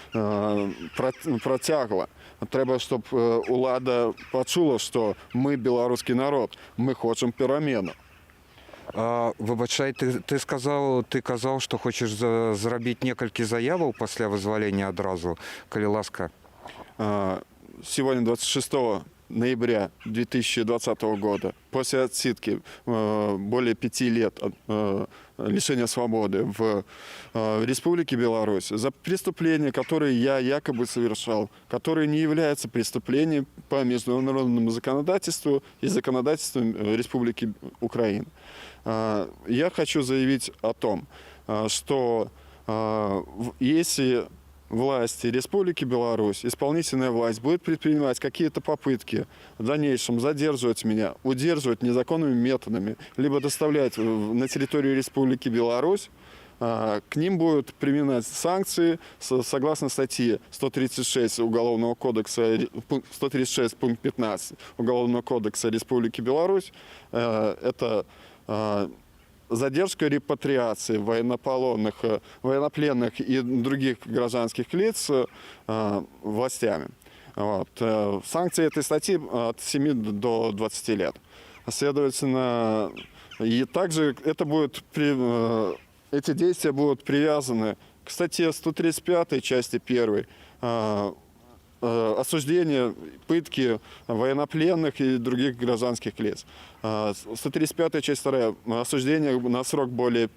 працягла. Трэба, чтоб улада пачула, што мы беларускі народ, мы хочам перамену. Выбачай, ты казаў, што хочаш зрабіць некалькі заяваў пасля вызвалення адразу, калі ласка. Сегодня, 26 ноября 2020 года, после отсидки более 5 лет от лишения свободы в Республике Беларусь за преступления, которые я якобы совершал, которые не являются преступлением по международному законодательству и законодательству Республики Украина. Я хочу заявить о том, что если власти Республики Беларусь, исполнительная власть будет предпринимать какие-то попытки в дальнейшем задерживать меня, удерживать незаконными методами, либо доставлять на территорию Республики Беларусь, к ним будут применять санкции согласно статье 136 Уголовного кодекса, 136 пункт 15 Уголовного кодекса Республики Беларусь. Это задержка репатриации военнопленных и других гражданских лиц властями. Вот. Санкции этой статьи от 7 до 20 лет. Следовательно, и также эти действия будут привязаны к статье 135 части 1 осуждение, пытки военнопленных и других гражданских лиц. 135 часть 2 осуждение на срок более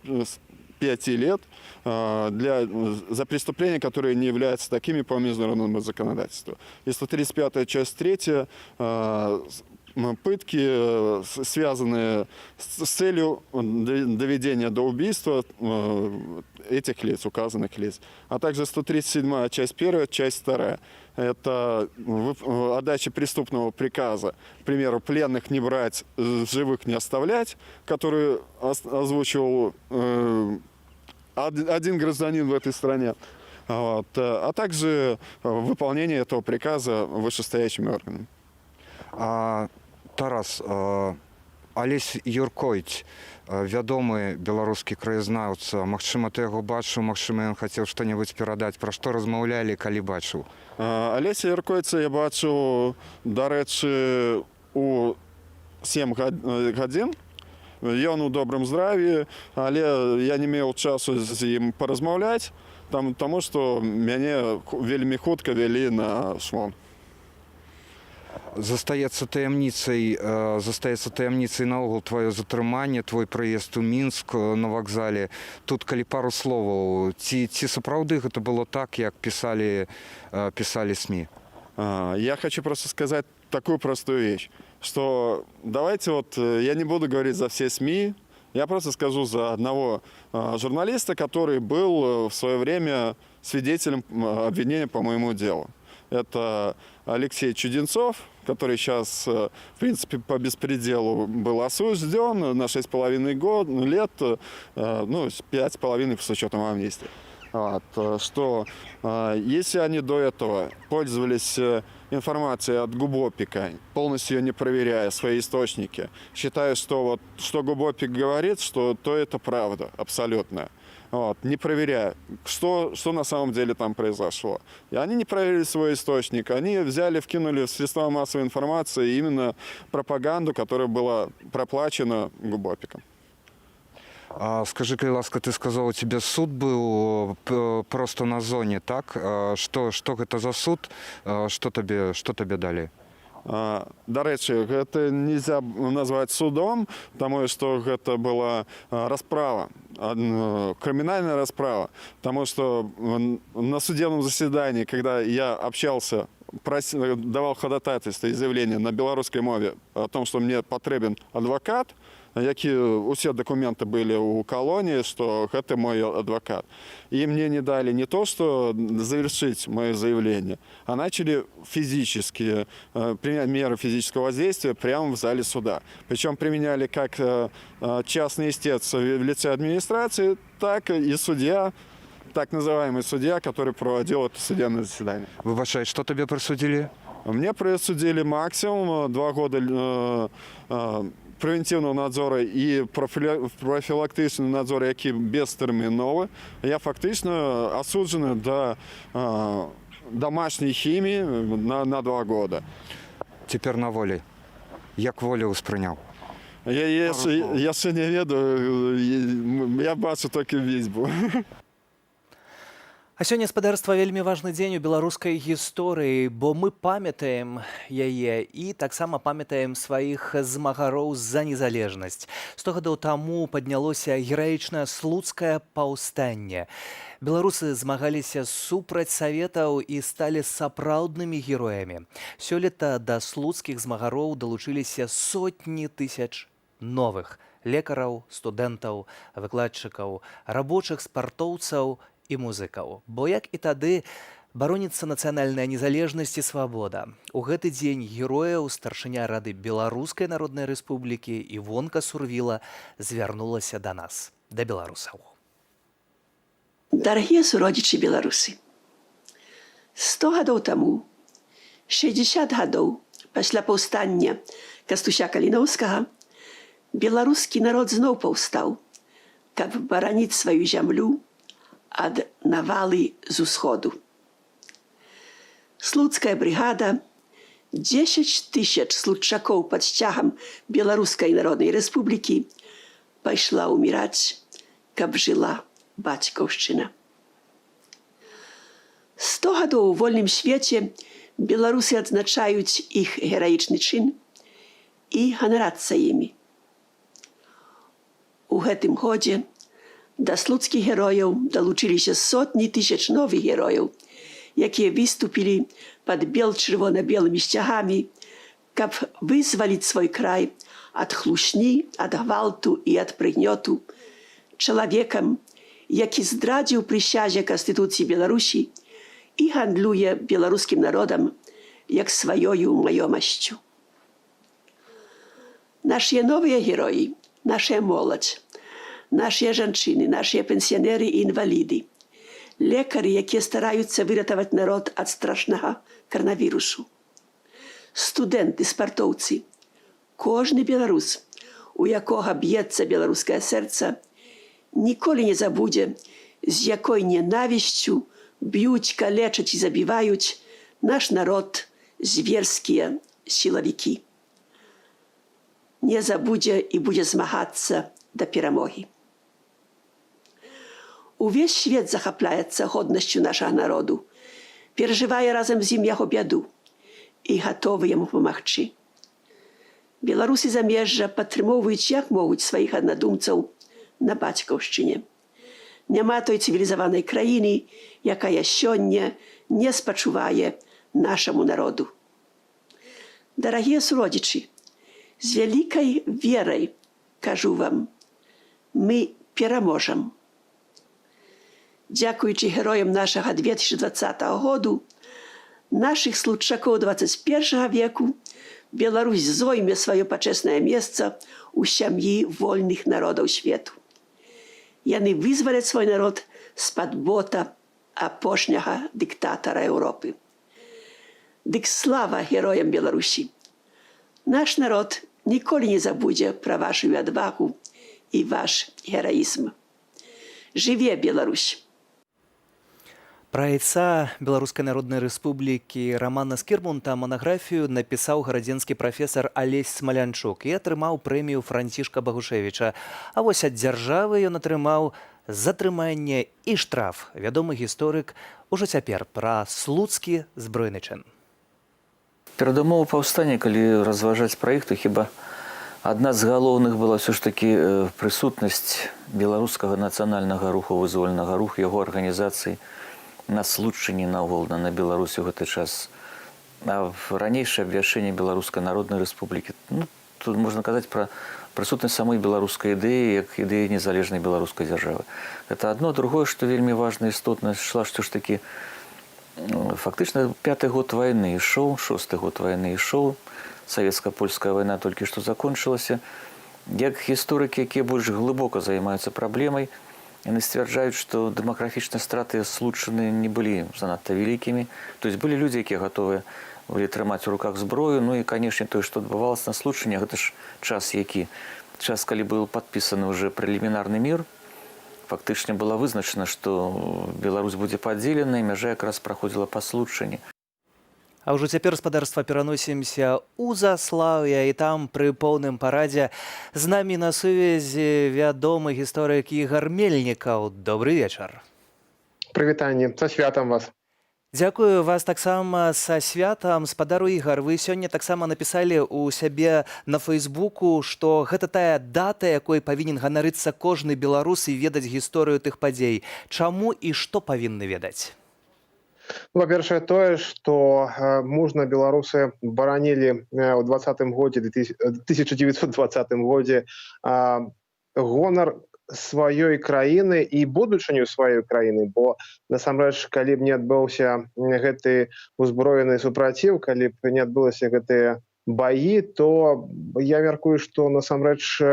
5 лет за преступления, которые не являются такими по международному законодательству. И 135 часть 3 пытки, связанные с целью доведения до убийства этих лиц, указанных лиц. А также 137 часть 1, часть 2. Это отдача преступного приказа, к примеру, пленных не брать, живых не оставлять, который озвучивал один гражданин в этой стране. Вот. А также выполнение этого приказа вышестоящими органами. Тарас, Алесь Юркойць, вядомы беларускі краязнаўца, магчыма, ты яго бачыў, магчыма, ён хацеў што-небудзь перадаць, пра што размаўлялі, калі бачыў? Алеся Юркойца я бачыў, дарэчы, у 7 гадзін. Ён у добрым здраві, але я не меў часу з ім паразмаўляць, таму што мяне вельмі хутка вялі на шмон. Застаецца таямніцай наогул тваё затрыманне, твой прыезд у Мінск на вакзале. Тут калі пару словаў, ці сапраўды гэта было так, як пісалі СМІ? Я хочу просто сказать такую простую вещь, что давайте вот, я не буду говорить за все СМИ, я просто скажу за одного журналиста, который был в свое время свидетелем обвинения по моему делу. Это Алексей Чуденцов, который сейчас, в принципе, по беспределу был осужден на 6,5 лет, ну, 5,5 с учетом амнистии. Вот, что если они до этого пользовались информацией от Губопика, полностью ее не проверяя, свои источники, считая, что вот что Губопик говорит, что то это правда абсолютно. Вот, не проверяя, что на самом деле там произошло. И они не проверили свой источник, они взяли, вкинули в средства массовой информации именно пропаганду, которая была проплачена ГУБОПИКом. А, скажы, калі ласка, ты сказаў, у цябе суд быў проста на зоне, так? А, што гэта за суд? А, што табе далі? Дарэчы, гэта нельзя назваць судом, таму што гэта была расправа, крымінальная расправа, потому что на судебном заседании, когда я общался, давал ходатайство и заявление на беларускай мове о том, что мне патрэбен адвакат, які усе документы былі ў калоніі, что гэта мой адвакат. И мне не дали не то, что завершить мое заявление, а начали физически применять меры физического воздействия прямо в зале суда. Причем применяли как частный истец в лице администрации, так и судья, так называемый судья, который проводил это судебное заседание. Выбачай, што табе прысудзілі? Мне присудили максимум 2 года превентивного надзора і профілактичний надзор, який безтерміновий. Я фактично осуджений до домашньої хімії на 2 года. Цяпер на волі. Як волю ўспрыняў? Я ще не ведаю, я бачу тільки візьбу. А сёння, спадарства, вельмі важны дзень у беларускай гісторыі, бо мы памятаем яе і таксама памятаем сваіх змагароў за незалежнасць. 100 гадоў таму паднялося гераічнае Слуцкае паўстанне. Беларусы змагаліся супраць саветаў і сталі сапраўднымі героямі. Сёлета да слуцкіх змагароў далучыліся сотні тысяч новых лекараў, студэнтаў, выкладчыкаў, рабочых, спартоўцаў і музыкаў. Бо як і тады бароніцца нацыянальная незалежнасць і свабода. У гэты дзень герояў старшыня Рады Беларускай Народнай Рэспублікі Івонка Сурвіла звярнулася да нас, да беларусаў. Дарагія суродзічы беларусы, 100 гадоў таму, 60 гадоў пасля паўстання Кастуся Каліноўскага, беларускі народ зноў паўстаў, каб бараніць сваю зямлю ад навалы з усходу. Слуцкая брыгада, 10 тысяч случакоў пад сцягам Беларускай Народнай Рэспублікі пайшла ўміраць, каб жыла бацькаўшчына. 100 гадоў у вольным свеце беларусы адзначаюць іх гераічны чын і ганарацца імі. У гэтым годзе да слуцкіх герояў далучыліся сотні тысяч новых герояў, якія выступілі пад бел-чырвона-белымі сцягамі, каб вызваліць свой край ад хлусні, ад гвалту і ад прыгнёту чалавекам, які здрадзіў прысязе Канстытуцыі Беларусі і гандлюе беларускім народам як сваёю маёмасцю. Нашыя новыя героі, нашая моладзь, нашыя жанчыны, нашыя пенсіянеры і інваліды, лекары, якія стараюцца выратаваць народ ад страшнага каранавірусу, студэнты, спартоўцы, кожны беларус, у якога б'ецца беларускае сэрца, ніколі не забудзе, з якой ненавісцю б'юць, калечаць і забіваюць наш народ зверскія сілавікі. Не забудзе і будзе змагацца да перамогі. Увесь свет захапляецца годнасцю нашага народу, перажывае разам з ім яго бяду і гатовы яму памагчы. Беларусы замежжа падтрымоўваюць як могуць сваіх аднадумцаў на бацькаўшчыне. Няма той цывілізаванай краіны, якая сёння не спачувае нашаму народу. Дарагія суродзічы, з вялікай верай кажу вам: мы пераможам. Дзякуючы героям нашага 2020 году, нашых случакоў 21 веку, Беларусь зойме сваё пачэснае месца ў сям'і вольных народаў свету. Яны вызваляць свой народ з-пад бота апошняга дыктатара Еўропы. Дык слава героям Беларусі! Наш народ ніколі не забудзе пра вашу адвагу і ваш гераізм. Жыве Беларусь! Пра айца Беларускай Народнай Рэспублікі Рамана Скірмунта манаграфію напісаў гарадзенскі прафесар Алесь Смалянчук і атрымаў прэмію Францішка Багушэвіча. А вось ад дзяржавы ён атрымаў затрыманне і штраф. Вядомы гісторык ужо цяпер пра слуцкі збройны чын. Перадумовы паўстання, калі разважаць пра іх, то хіба адна з галоўных была ўсё ж такі прысутнасць беларускага нацыянальнага руху, вызвольнага руху, яго арганізацыі на Случчыне, наогул на Беларусі ў гэты час. А ранейшае абвяшчэнне Беларускай Народнай Рэспублікі, ну, тут можна казаць пра прысутнасць самой беларускай ідэі як ідэі незалежнай беларускай дзяржавы. Это адно. Другое, што вельмі важна, істотна, ішла што ж такі фактычна пяты год вайны ішоў, шосты год вайны ішоў, савецка-польская вайна толькі што закончылася. Як гісторыкі, якія больш глыбока займаюцца праблемай, яны сцвярджаюць, што дэмаграфічныя страты Случчыны не былі занадта вялікімі. То есть былі людзі, якія гатовыя былі трымаць у руках зброю. Ну і, канешне, тое, што адбывалася на Случчыне, гэта ж час які? Час, калі быў падпісаны уже прэлімінарны мір, фактычна было вызначана, што Беларусь будзе падзелена, і мяжа якраз праходзіла па Случчыне. А ўжо цяпер, спадарства, пераносімся ў Заслаўе, і там пры поўным парадзе з намі на сувязі вядомы гісторык Ігар Мельнікаў. Добры вечар. Прывітанне, са святам вас. Дзякую, вас таксама са святам. Спадару Ігар, вы сёння таксама напісалі ў сябе на фэйсбуку, што гэта тая дата, якой павінен ганарыцца кожны беларус і ведаць гісторыю тых падзей. Чаму і што павінны ведаць? Ну, па-першае, тое, што мужна беларусы баранілі ў 20-м годзе, 1920 годзе гонар сваёй краіны і будучыню сваёй краіны, бо насамрэч, калі б не адбыўся гэты узброены супраціў, калі б не адбылася гэтыя баі, то я мяркую, што насамрэч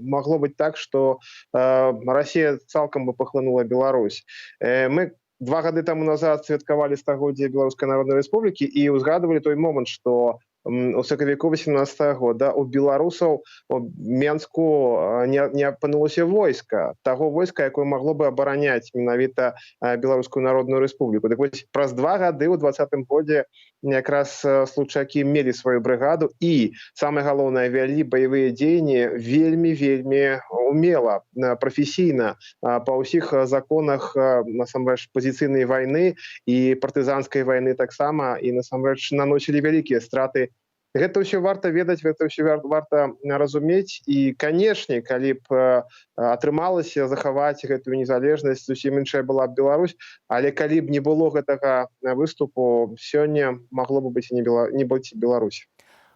магло быць так, што Расія цалкам бы пахлынула Беларусь. Мы 2 гады таму назад святкавалі стагоддзе Беларускай Народнай Рэспублікі і ўзгадывалі той момант, што у сакавіку 18 года у беларусаў у Менску не апынулася войска, таго войска, якое магло бы абараняць менавіта Беларускую Народную Рэспубліку. Так вось, праз 2 гады, у 20-м годзе, якраз случакі мелі сваю брыгаду і, самае галоўнае, вялі баявыя дзеянні вельмі, вельмі умела, прафесійна, па ўсіх законах насамрэч пазіцыйнай вайны і партызанскай вайны таксама, і насамрэч наносілі вялікія страты. Гэта ўсё варта ведаць, гэта ўсё варта разумець. І, канешне, калі б атрымалася захаваць гэтую незалежнасць, зусім іншая была б Беларусь. Але калі б не было гэтага выступу, сёння магло бы быць не быць Беларусь.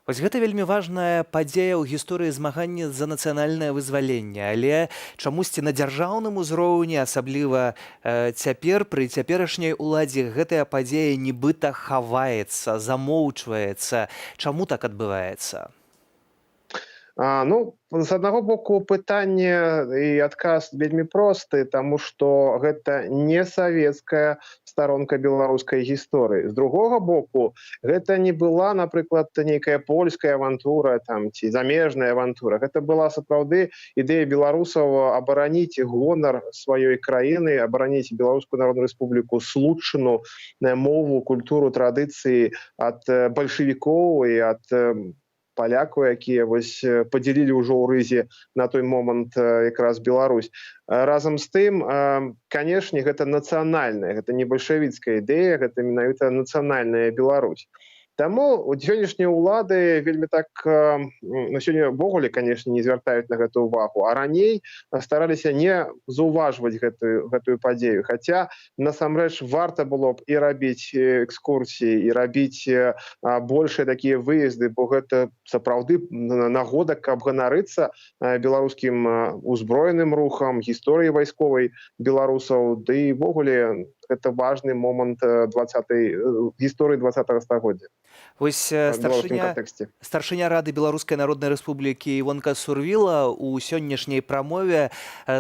Вось гэта вельмі важная падзея ў гісторыі змагання за нацыянальнае вызваленне, але чамусьці на дзяржаўным узроўні, асабліва цяпер, пры цяперашняй уладзе, гэтая падзея нібыта хаваецца, замоўчваецца. Чаму так адбываецца? Ну, з аднаго боку, пытанне і адказ вельмі просты: таму што гэта не савецкая старонка беларускай гісторыі. З другога боку, гэта не была, напрыклад, нейкая польская авантура там ці замежная авантура. Гэта была сапраўды ідэя беларусаў абараніць гонар сваёй краіны, абараніць Беларускую Народную Рэспубліку, Случчыну, мову, культуру, традыцыі ад бальшавікоў і ад палякаў, якія вось падзялілі ўжо ў Рызе на той момант якраз Беларусь. Разам з тым, канешне, гэта нацыянальная, гэта не бальшавіцкая ідэя, гэта менавіта нацыянальная Беларусь. Таму сённяшнія ўлады вельмі так, на сёння ўвогуле, канешне, не звяртаюць на гэта ўвагу, а раней стараліся не заўважваць гэтую падзею. Хаця насамрэч варта было б і рабіць экскурсіі, і рабіць большыя такія выезды, бо гэта сапраўды нагода, каб ганарыцца беларускім узброеным рухам, гісторыі вайсковай беларусаў, ды і ўвогуле гэта важны момант 20 гісторыі 20 стагоддзя. Вось старшыня Рады Беларускай Народнай Рэспублікі Івонка Сурвіла у сённяшняй прамове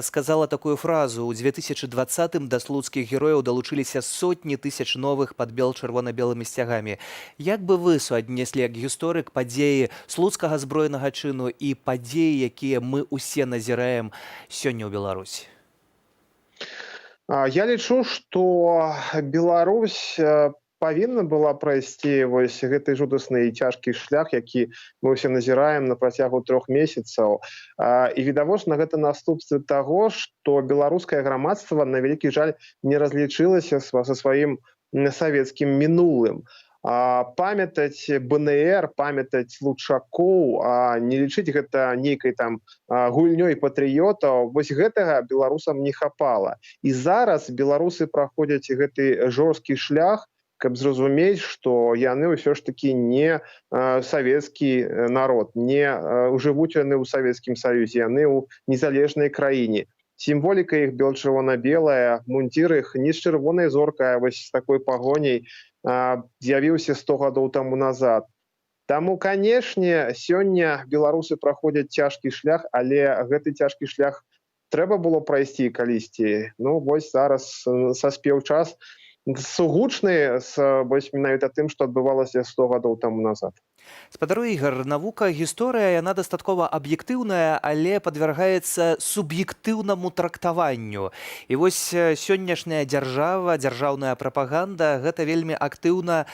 сказала такую фразу: у 2020 да слуцкіх герояў далучыліся сотні тысяч новых пад бел-чырвона-белымі сцягамі. Як бы вы суаднеслі як гісторык падзеі слуцкага збройнага чыну і падзеі, якія мы усе назіраем сёння ў Беларусі? Я лічу, што Беларусь павінна была прайсці вось гэты жудасны і цяжкі шлях, які мы ўсе назіраем на працягу 3 месяцаў. І відавочна, гэта наступствы таго, што беларускае грамадства, на вялікі жаль, не разлічылася са сваім савецкім мінулым. Памятаць БНР, памятаць случакоў, не лічыць гэта нейкай там гульнёй патрыётаў, вось гэтага беларусам не хапала. І зараз беларусы праходзяць гэты жорсткі шлях, каб зразумець, што яны ўсё ж таки не савецкі народ, не жывуць яны ў Савецкім Саюзе, яны ў незалежнай краіне. Сімволіка іх бел-чырвона-белая, мундзір іх не з чырвонай зоркай, а вось з такой пагоняй з'явіўся 100 гадоў таму назад. Таму, канешне, сёння беларусы праходзяць цяжкі шлях, але гэты цяжкі шлях трэба было прайсці калісьці. Ну вось зараз саспеў час, сугучны з вось менавіта тым, што адбывалася 100 гадоў таму назад. Спадар Ігар, навука гісторыя, яна дастаткова аб'ектыўная, але падвяргаецца суб'ектыўнаму трактаванню. І вось сённяшняя дзяржава, дзяржаўная прапаганда гэта вельмі актыўна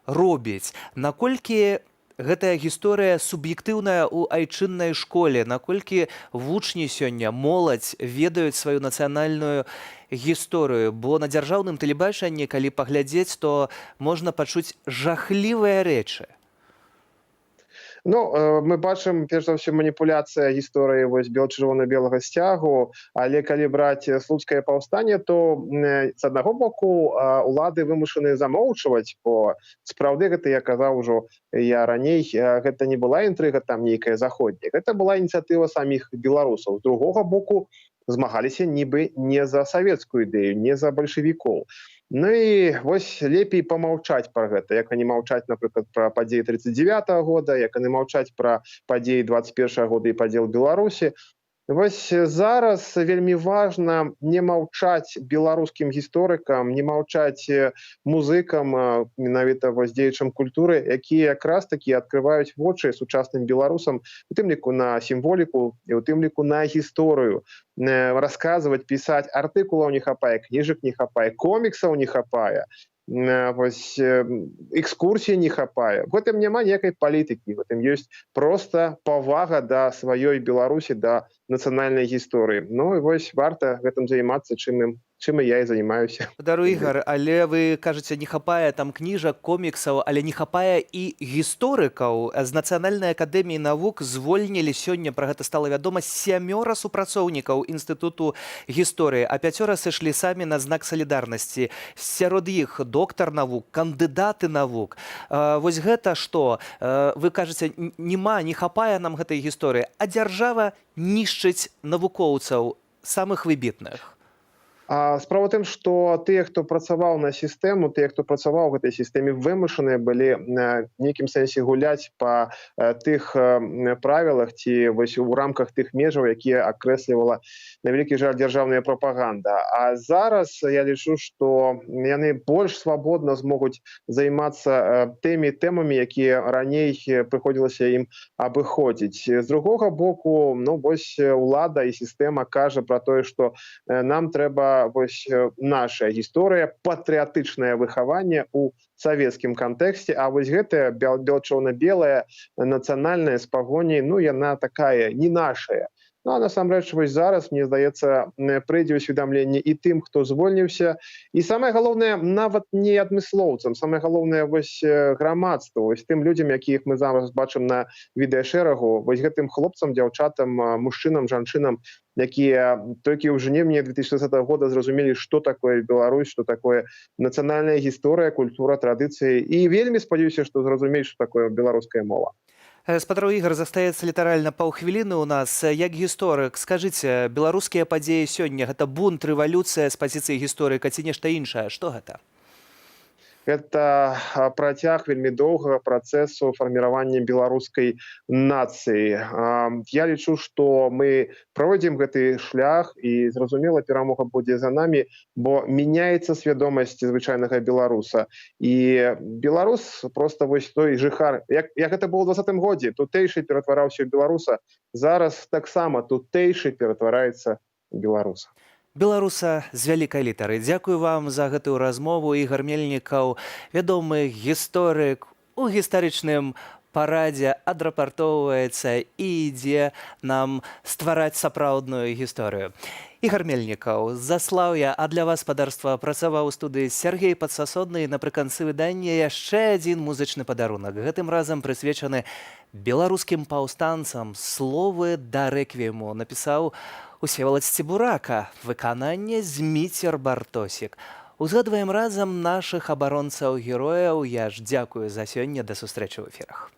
робіць. Наколькі гэтая гісторыя суб'ектыўная ў айчыннай школе, наколькі вучні сёння, моладзь ведаюць сваю нацыянальную гісторыю? Бо на дзяржаўным тэлебачанні, калі паглядзець, то можна пачуць жахлівыя рэчы. Ну, мы бачым, перш за ўсё, маніпуляцыя гісторыі вось бел-чырвона-белага сцягу, але калі браць Слуцкае паўстанне, то з аднаго боку улады вымушаны замоўчваць, бо сапраўды гэта, я казаў ужо я раней, гэта не была інтрыга там нейкая заходняя, гэта была ініцыятыва саміх беларусаў. З другога боку, змагаліся нібы не за савецкую ідэю, не за бальшавікоў. Ну і вось лепей памаўчаць пра гэта, як они маўчаць, напрыклад, пра падзеі 39 -го года, як яны маўчаць пра падзеі 21 -го года і падзел Беларусі. Вось зараз вельмі важна не маўчаць беларускім гісторыкам, не маўчаць музыкам, менавіта вось дзеячам культуры, якія якраз такі адкрываюць вочы сучасным беларусам, у тым ліку на сімволіку і у тым ліку на гісторыю. Расказваць, пісаць, артыкулаў не хапае, кніжак не хапае, коміксаў не хапае, вось экскурсіі не хапае. В гэтым няма ніякай палітыкі, в гэтым ёсць просто павага да сваёй Беларусі, да нацыянальнай гісторыі. Ну і вось варта гэтым займацца, чым і я і займаюся. Спадар Ігар, але вы кажаце, не хапае там кніжак, коміксаў, але не хапае і гісторыкаў. З Нацыянальнай акадэміі навук звольнілі сёння, пра гэта стала вядома, сямёра супрацоўнікаў інстытуту гісторыі, а пяцёра сышлі самі на знак салідарнасці. Сярод іх доктар навук, кандыдаты навук. Вось гэта што? Вы кажаце, няма, не хапае нам гэтай гісторыі, а дзяржава нішчыць навукоўцаў самых выбітных. Справа ў тым, што тыя, хто працаваў на сістэму, тыя, хто працаваў у гэтай сістэме, вымушаныя былі нейкім сэнсе гуляць па тых правілах ці вось у рамках тых межаў, якія акрэслівала, на вялікі жаль, дзяржаўная прапаганда. А зараз я лічу, што яны больш свабодна змогуць займацца тымі тэмамі, якія раней прыходзілася ім абыходзіць. З другога боку, ну вось улада і сістэма кажа пра тое, што нам трэба вось наша гісторыя, патрыятычнае выхаванне у савецкім кантэксце, а вось гэтая бел-чырвона-белая нацыянальная з пагоняй, ну яна такая не нашая. Ну, а насамрэч вось зараз, мне здаецца, прыйдзе ўсведамленне і тым, хто звольніўся, і самае галоўнае, нават не адмыслоўцам, самае галоўнае вось грамадству, вось тым людзям, якіх мы зараз бачым на відэашэрагу, вось гэтым хлопцам, дзяўчатам, мужчынам, жанчынам, якія толькі ў жнівні 2020 года зразумелі, што такое Беларусь, што такое нацыянальная гісторыя, культура, традыцыі, і вельмі спадзяюся, што зразумеюць, што такое беларуская мова. Спадар Ігар, застаецца літаральна паўхвіліны ў нас. Як гісторык, скажыце, беларускія падзеі сёння — гэта бунт, рэвалюцыя з пазіцыі гісторыка ці нешта іншае? Што гэта? Это працяг вельмі доўгага працэсу фарміравання беларускай нацыі. Я лічу, што мы пройдзем гэты шлях, і, зразумела, перамога будзе за намі, бо мяняецца свядомасць звычайнага беларуса, і беларус просто вось той жыхар, як гэта было ў 20-м годзе, тутэйшы ператвараўся ў беларуса, зараз таксама тутэйшы ператвараецца ў беларуса. Беларуса з вялікай літары. Дзякую вам за гэтую размову. Ігар Мельнікаў, вядомы гісторык, у гістарычным парадзе адрапартоўваецца і ідзе нам ствараць сапраўдную гісторыю. Ігар Мельнікаў, Заслаўя, а для вас, спадарства, працаваў у студыі Сяргей Падсасодны. Напрыканцы выдання яшчэ адзін музычны падарунак. Гэтым разам прысвечаны беларускім паўстанцам, словы да рэквіему напісаў Усевалад Цебурака, выкананне Зміцер Бартосік. Узгадваем разам нашых абаронцаў герояў. Я ж дзякую за сёння, да сустрэчы ў эфірах.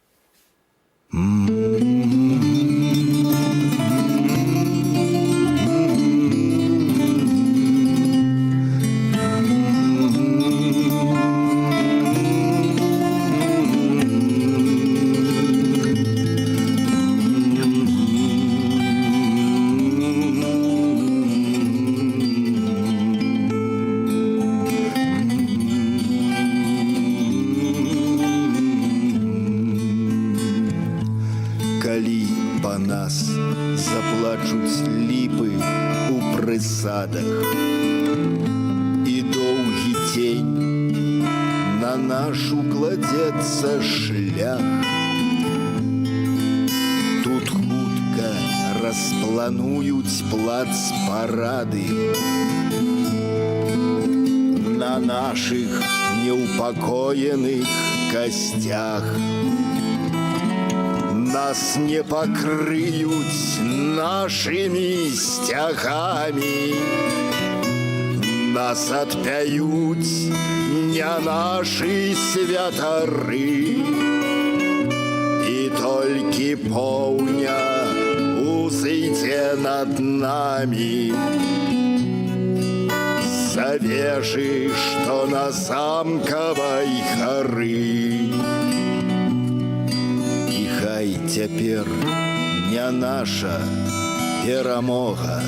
Калі па нас заплачуць ліпы у прысадах і доўгі цень на наш укладзецца шлях, тут хутка расплануюць плац парады на нашых неўпакоеных касцях. Нас не пакрыюць нашымі сцягамі, нас адпяюць не нашы святары, і толькі поўня узыдзе над намі за вежы, што на замкавай гары. І хай цяпер не наша перамога,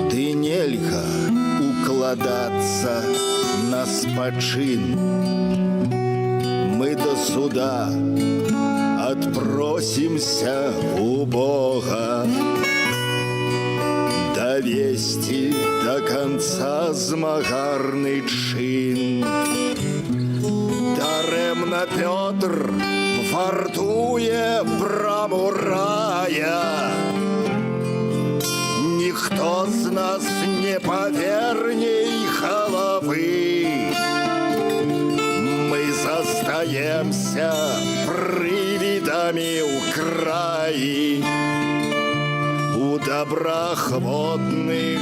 ды нельга укладацца на спачын. Мы до суда адпросімся у Бога давесці до конца змагарны чын. Дарэмна Пётр вартуе браму рая. Ніхто з нас не паверне й галавы. Мы застаемся прывідамі ў краі, у добраахвотных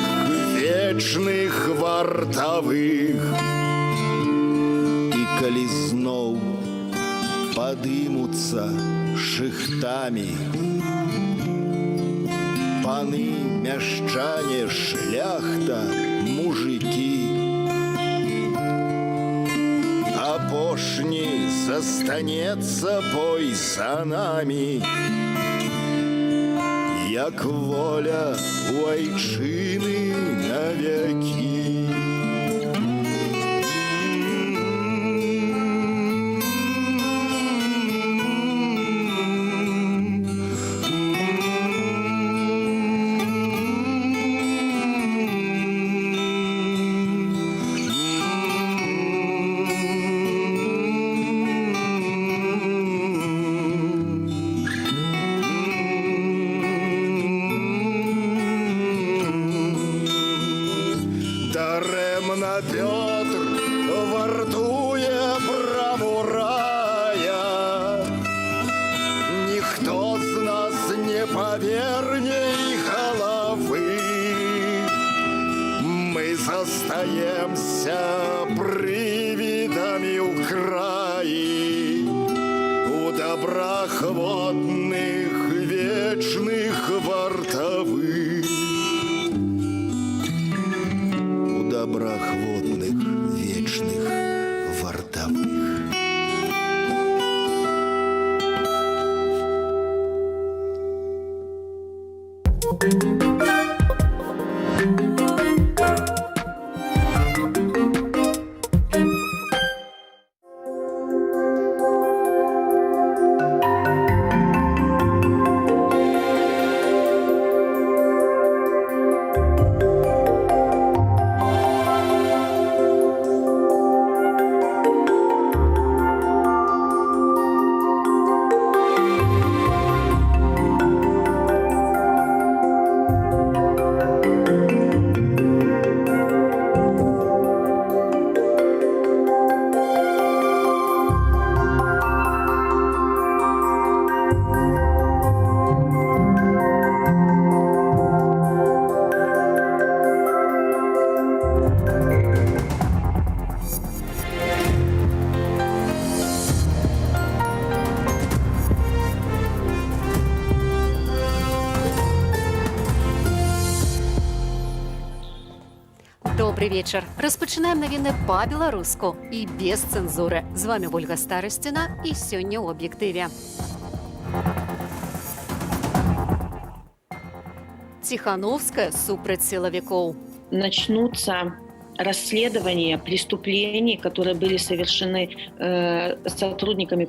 вечных вартавых. І калі зноў падымуцца шыхтамі паны, мяшчане, шляхта, мужыкі, апошні застанецца бой за намі, як воля у айчыны навекі. Дарэмна Пётр вартуе браму рая. Ніхто з нас не паверне й галавы. Мы застаемся прывідамі ў краі, у добраахвотных вечных вартавых. У добраахвотных вечных вартавых. Добры вечар. Распачынаем навіны па-беларуску і без цэнзуры. З вамі Вольга Старасціна, і сёння ў аб'ектыве. Ціханоўская супраць сілавікоў. Начнутся расследования преступлений, которые были совершены сотрудниками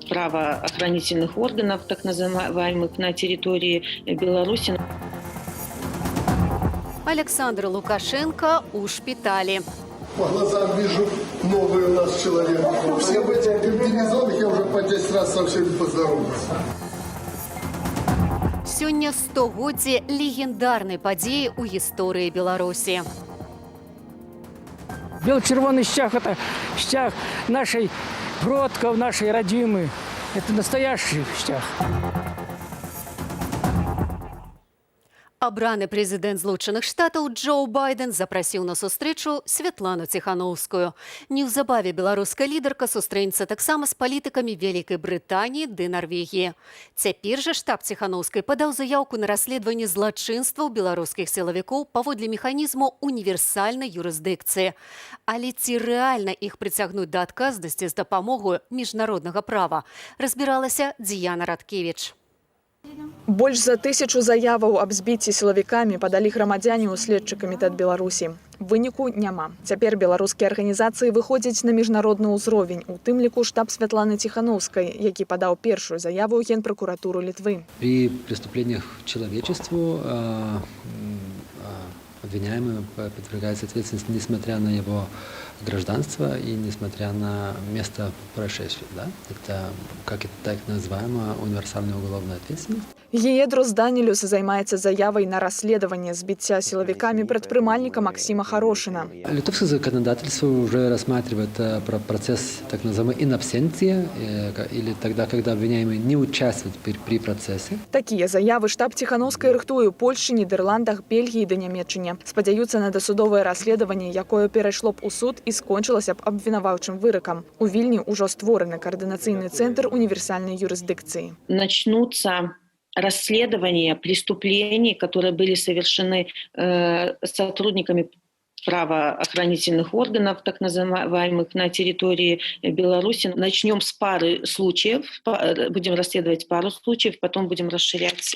правоохранительных органов, так называемых, на территории Беларуси. Аляксандр Лукашэнка ў шпіталі. По глазам вижу, новый у нас человек. Все в этих комбинезонах я уже по 10 раз со всеми поздоровался. Сёння стагоддзе легендарнай падзеі ў гісторыі Беларусі. Бел-чырвоны сцяг – это сцяг нашей продков, нашей родимы. Это настоящий сцяг. Абраны прэзідэнт Злучаных Штатаў Джо Байден запрасіў на сустрэчу Святлану Ціханоўскую. Неўзабаве беларуская лідарка сустрэнецца таксама з палітыкамі Вялікай Брытаніі ды Нарвегіі. Цяпер жа штаб Ціханоўскай падаў заяўку на расследаванне злачынстваў беларускіх сілавікоў паводле механізму універсальнай юрысдыкцыі. Але ці рэальна іх прыцягнуць да адказнасці з дапамогаю міжнароднага права, разбіралася Діяна Радкевіч. Больш за 1000 заяваў аб збіцці сілавікамі падалі грамадзяне ў следчы камітэт Беларусі. Выніку няма. Цяпер беларускія арганізацыі выходзяць на міжнародны ўзровень, у тым ліку штаб Святланы Ціханоўскай, які падаў першую заяву ў генпракуратуру Літвы. При преступлениях человечеству обвиняемый подвергается ответственности, несмотря на его гражданство и несмотря на место происшествия. Да? Это, как это так называемая универсальная уголовная ответственность. Гіедрус Данілюс займаецца заявай на расследаванне збіцця сілавікамі прадпрымальніка Максіма Харошына. Литовское законодательство уже рассматривает процесс так называемой in absentia, или тогда, когда обвиняемый не участвует при процессе. Такія заявы штаб Ціханоўскай рыхтуе ў Польшчы, Нідэрландах, Бельгіі ды Нямеччыне. Спадзяюцца на дасудовае расследаванне, якое перайшло б у суд і скончылася б абвінаваўчым выракам. У Вільні ўжо створаны каардынацыйны цэнтр універсальнай юрысдыкцыі. Начнутся расследования преступлений, которые были совершены сотрудниками правоохранительных органов, так называемых, на территории Беларуси. Начнем с пары случаев, будем расследовать пару случаев, потом будем расширять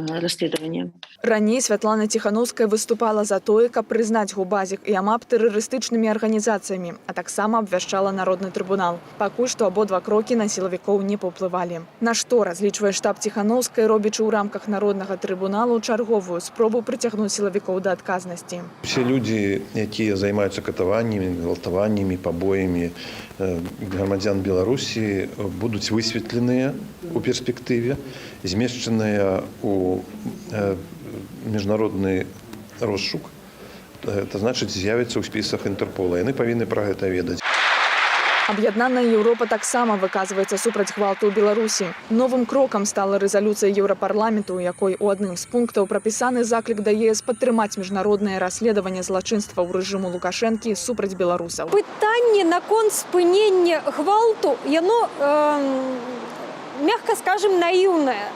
расследование. Раней Святлана Ціханоўская выступала за тое, каб прызнаць ГУБАЗіК і АМАП тэрарыстычнымі арганізацыямі, а таксама абвяшчала народны трыбунал. Пакуль што абодва крокі на сілавікоў не паўплывалі. На што разлічвае штаб Ціханоўскай, робячы ў рамках народнага трыбуналу чарговую спробу прыцягнуць сілавікоў да адказнасці. Усе людзі, якія займаюцца катаваннямі, гвалтаваннямі, пабоямі грамадзян Беларусі, будуць высветленыя ў перспектыве, змешчаныя у міжнародны розшук, это значыць, з'явіцца ў спісах Інтэрпола. Яны павінны пра гэта ведаць. Аб'яднаная Еўропа таксама выказваецца супраць гвалту ў Беларусі. Новым крокам стала рэзалюцыя Еўрапарламенту, у якой у адным з пунктаў прапісаны заклік да ЕС падтрымаць міжнароднае расследаванне злачынстваў рэжыму Лукашэнкі супраць беларусаў. Пытанне наконт спынення гвалту, яно, мягко скажем, наіўнае.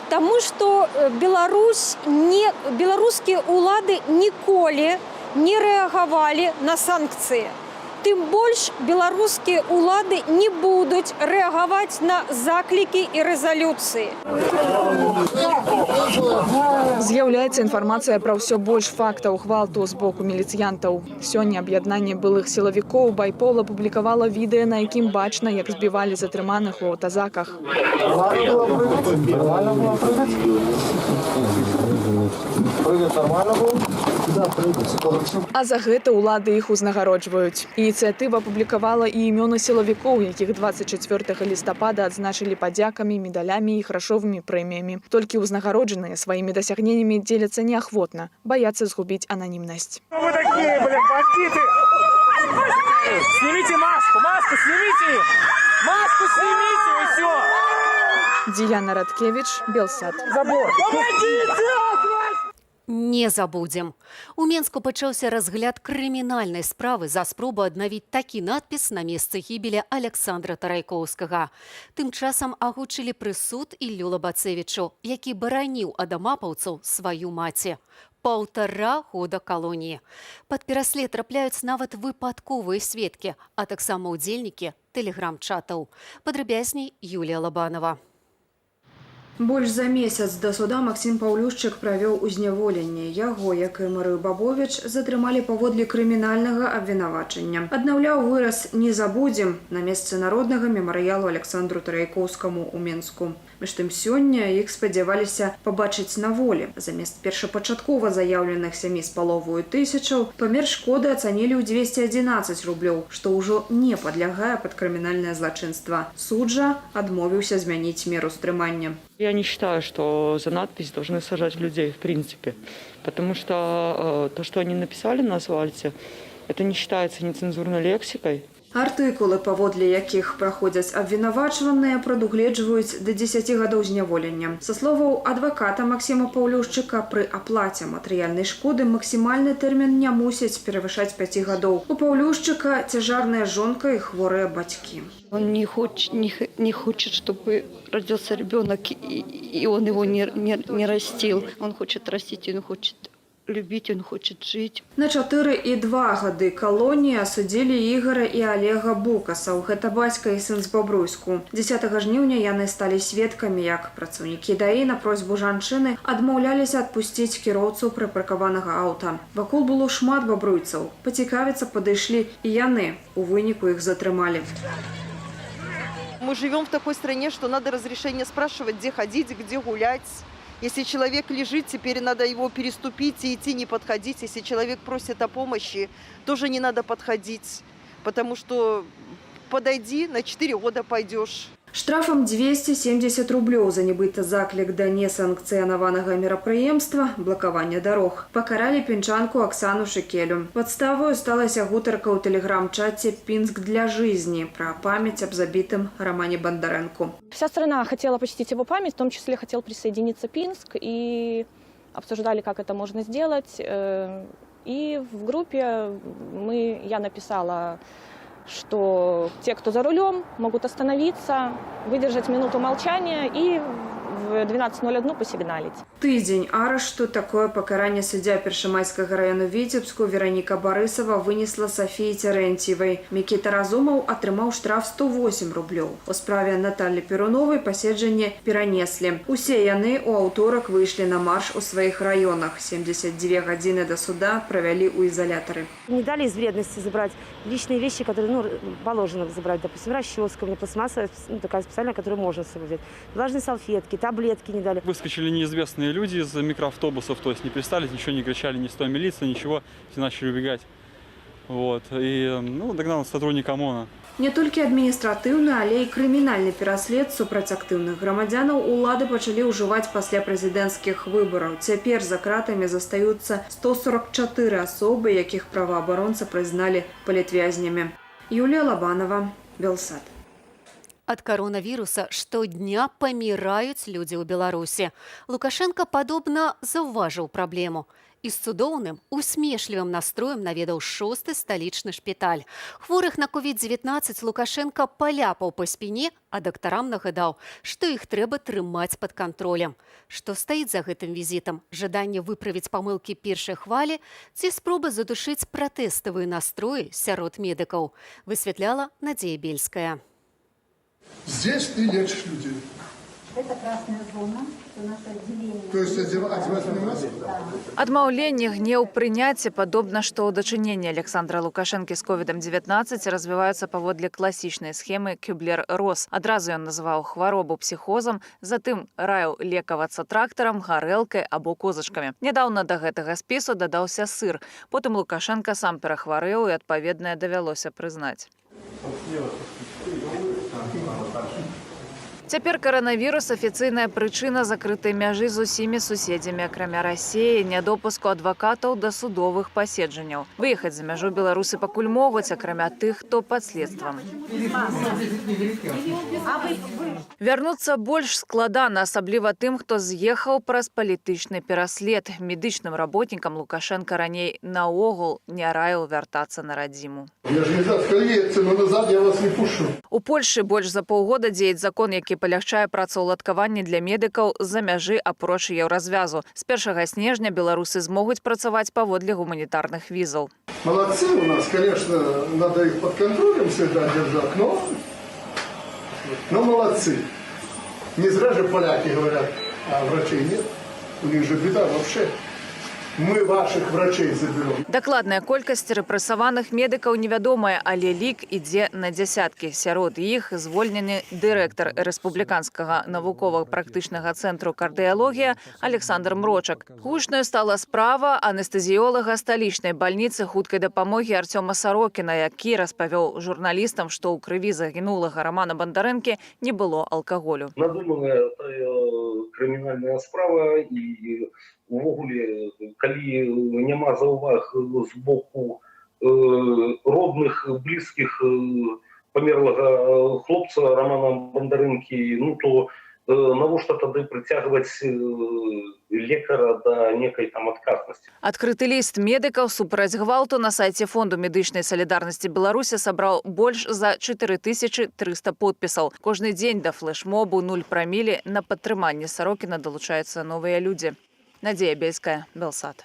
Таму што беларускія ўлады ніколі не рэагавалі на санкцыі. Тым больш беларускія ўлады не будуць рэагаваць на заклікі і рэзалюцыі. З'яўляецца інфармацыя пра ўсё больш фактаў гвалту з боку міліцыянтаў. Сёння аб'яднанне былых сілавікоў Байпол апублікавала відэа, на якім бачна, як збівалі затрыманых у аўтазаках. А за гэта ўлады іх узнагароджваюць. Ініцыятыва апублікавала і імёны сілавікоў, якіх 24 лістапада адзначылі падзякамі, медалямі і грашовымі прэміямі. Толькі ўзнагароджаныя сваімі дасягненнямі дзеляцца неахвотна, баяцца згубіць ананімнасць. Вы такие, блин, бандиты! Снимите маску, маску снимите! Маску снимите, и все! Діяна Радкевіч, Белсат. Забор! Помогите! Не забудзем. У Менску пачаўся разгляд крымінальнай справы за спробу аднавіць такі надпіс на месцы гібелі Аляксандра Тарайкоўскага. Тым часам агучылі прысуд Іллю Лабацевічу, які бараніў ад амапаўцаў сваю маці. 1,5 года калоніі. Пад пераслед трапляюць нават выпадковыя сведкі, а таксама ўдзельнікі тэлеграм-чатаў. Падрабязней Юлія Лабанова. Больш за месяц да суда Максім Паўлюшчык правёў у зняволенні. Яго, як і Марыю Бабовіч, затрымалі паводле крымінальнага абвінавачання. Аднаўляў выраз «Не забудзем» на месцы народнага мемарыялу Аляксандру Тарайкоўскаму ў Менску. Між тым сёння іх спадзяваліся пабачыць на волі. Замест першапачаткова заяўленых 7,5 тысячаў памер шкоды ацанілі ў 211 рублёў, што ўжо не падлягае пад крымінальнае злачынства. Суд жа адмовіўся змяніць меру стрымання. Я не считаю, что за надпись должны сажать людей, в принципе. Потому что то, что они написали на асфальте, это не считается нецензурной лексикой. Артыкулы, паводле якіх праходзяць абвінавачваныя, прадугледжваюць да 10 гадоў зняволення. Са словаў адваката Максіма Паўлюшчыка, пры аплаце матэрыяльнай шкоды максімальны тэрмін не мусіць перавышаць 5 гадоў. У Паўлюшчыка цяжарная жонка і хворыя бацькі. Он не хочет, чтобы родился ребенок, и он его не растил. Он хочет растить, он хочет любить, он хочет жить. На 4 і 2 гады калоніі асудзілі Ігара і Алега Букасаў. Гэта бацька і сын з Бабруйску. 10 жніўня яны сталі сведкамі, як працаўнікі ДАІ на просьбу жанчыны адмаўляліся адпусціць кіроўцу прыпаркаванага аўта. Вакол было шмат бабруйцаў. Пацікавіцца падышлі і яны. У выніку іх затрымалі. Мы живем в такой стране, что надо разрешение спрашивать, где ходить, где гулять. Если человек лежит, теперь надо его переступить и идти, не подходить. Если человек просит о помощи, тоже не надо подходить, потому что подойди, на 4 года пойдешь. Штрафам 270 рублёў за нібыта заклік да несанкцыянаванага мерапрыемства, блакавання дарог, пакаралі пінчанку Аксану Шыкелю. Падставаю сталася гутарка ў тэлеграм-чаце «Пинск для жизни» пра памяць аб забітым Рамане Бандарэнку. Вся страна хотела почтить его память, в том числе хотел присоединиться Пинск, и обсуждали, как это можно сделать. И в группе я написала, что те, кто за рулем, могут остановиться, выдержать минуту молчания и в 12:01 посигналить. Тыдзень арышту — такое пакаранне суддзя Першамайскага раёну Віцебску Вераніка Барысава вынесла Сафіі Цярэнцьевай. Мікіта Разумаў атрымаў штраф 108 рублёў. У справе Наталлі Перуновай паседжанне перанеслі. Усе яны ў аўторак выйшлі на марш у сваіх раёнах. 72 гадзіны да суда правялі ў ізалятары. Не дали из вредности забрать личные вещи, которые, ну, положено забрать. Допустим, расческа у меня пластмассовая, ну, такая специальная, которую можно с собой взять. Влажные салфетки, таблетки не дали. Выскочили неизвестные люди из микроавтобусов, то есть не представились, ничего не кричали, ни «стой, милиция», ничего, все начали убегать. Вот. И, ну, догнал сотрудник ОМОНа. Не толькі адміністратыўны, але і крымінальны пераслед супраць актыўных грамадзянаў улады пачалі ўжываць пасля прэзідэнцкіх выбараў. Цяпер за кратамі застаюцца 144 асобы, якіх праваабаронцы прызналі палітвязнямі. Юлія Лабанова, Белсат. Ад каронавіруса штодня паміраюць людзі ў Беларусі. Лукашэнка, падобна, заўважыў праблему. І з цудоўным, усмешлівым настроем наведаў шосты сталічны шпіталь. Хворых на COVID-19 Лукашэнка паляпаў па спіне, а дактарам нагадаў, што іх трэба трымаць пад кантролем. Што стаіць за гэтым візітам? Жаданне выправіць памылкі першай хвалі ці спроба задушыць пратэставыя настроі сярод медыкаў? Высвятляла Надзея Бельская. Здесь ты лечишь людей. Это красная зона, это наше отделение. То есть одевать мне маску? Адмаўленне, гнеў, прыняцце, падобна, што ў дачыненні Аляксандра Лукашэнкі з COVID-19 развіваюцца паводле класічнай схемы Кюблер-Рос. Адразу ён называў хваробу псіхозам, затым раіў лекавацца трактарам, гарэлкай або козачкамі. Нядаўна да гэтага спісу дадаўся сыр. Потым Лукашэнка сам перахварэў, і адпаведнае давялося прызнаць. Цяпер каранавірус — афіцыйная прычына закрытай мяжы з усімі суседзямі, акрамя Расеі, нядопуску адвакатаў да судовых паседжанняў. Выехаць за мяжу беларусы пакуль могуць, акрамя тых, хто пад следствам. Вярнуцца больш складана, асабліва тым, хто з'ехаў праз палітычны пераслед. Медычным работнікам Лукашэнка раней наогул не раіў вяртацца на радзіму. Я же не знаю, сказали, но назад я вас не пущу. У Польшчы больш за паўгода дзеецца закон, які палягчае працаўладкаванне для медыкаў з-за мяжы, апроч Еўразвязу. З 1 снежня беларусы змогуць працаваць паводле гуманітарных візаў. Молодцы у нас, конечно, надо их под контролем всегда держать, но молодцы. Не зря же поляки говорят, а врачей нет. У них же беда вообще. Мы ваших врачей заберем. Дакладная колькасць рэпрэсаваных медыкаў невядомая, але лік ідзе на дзясяткі. Сярод іх звольнены дырэктар Рэспубліканскага навукова-практычнага цэнтру «Кардыялогія» Аляксандр Мрочак. Гучнаю стала справа анестэзіёлага сталічнай бальніцы хуткай дапамогі Арцёма Сарокіна, які распавёў журналістам, што ў крыві загінулага Рамана Бандарэнкі не было алкаголю. Надуманая крымінальная справа, і увогуле, калі няма заўваг з боку родных, блізкіх памерлага хлопца Рамана Бандарэнкі, ну то навошта тады прыцягваць лекара да некай там адказнасці? Адкрыты ліст медыкаў супраць гвалту на сайце Фонду медычнай салідарнасці Беларусі сабраў больш за 4300 подпісаў. Кожны дзень да флешмобу «0 праміле» на падтрыманне Сарокіна далучаюцца новыя людзі. Надзея Бельская, Белсат.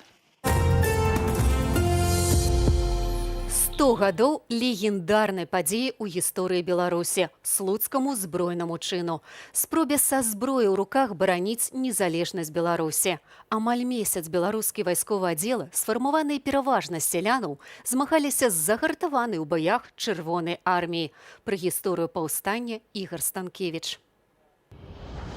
100 гадоў легендарнай падзеі ў гісторыі Беларусі — слуцкаму збройнаму чыну. Спробе са зброяй у руках бараніць незалежнасць Беларусі. Амаль месяц беларускія вайсковыя аддзелы, сфармаваныя пераважна з сялянаў, змагаліся з загартаванай у баях Чырвонай арміяй. Пра гісторыю паўстання Ігар Станкевіч.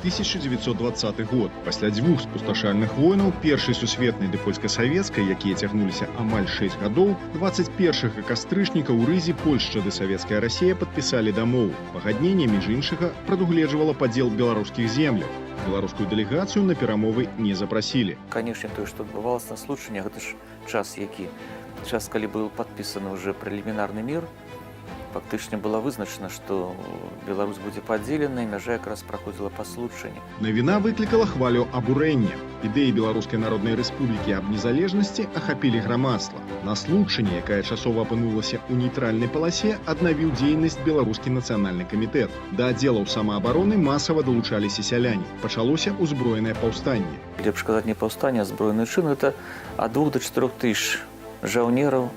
1920 год. Пасля дзвюх спусташальных войнаў, першай сусветнай ды польска-савецкай, якія цягнуліся амаль 6 гадоў, 21 кастрычніка ў Рызе Польшча ды Савецкая Расія падпісалі дамову. Пагадненне, між іншага, прадугледжвала падзел беларускіх земляў. Беларускую дэлегацыю на перамовы не запрасілі. Канешне, тое, што адбывалася на Случчыне, гэта ж час які? Час, калі быў падпісаны уже прэлімінарны мір, фактычна было вызначана, што Беларусь будзе падзелена, і мяжа якраз праходзіла па Случчыне. Навіна выклікала хвалю абурэння. Ідэі Беларускай Народнай Рэспублікі аб незалежнасці ахапілі грамадства. На Случчыне, якая часова апынулася ў нейтральнай паласе, аднавіў дзейнасць Беларускі нацыянальны камітэт. Да аддзелаў самаабароны масава далучаліся сяляне. Пачалося ўзброенае паўстанне. Лепш казаць не паўстанне, а збройны чын. Это ад 2 да 4 тысяч жаўнераў.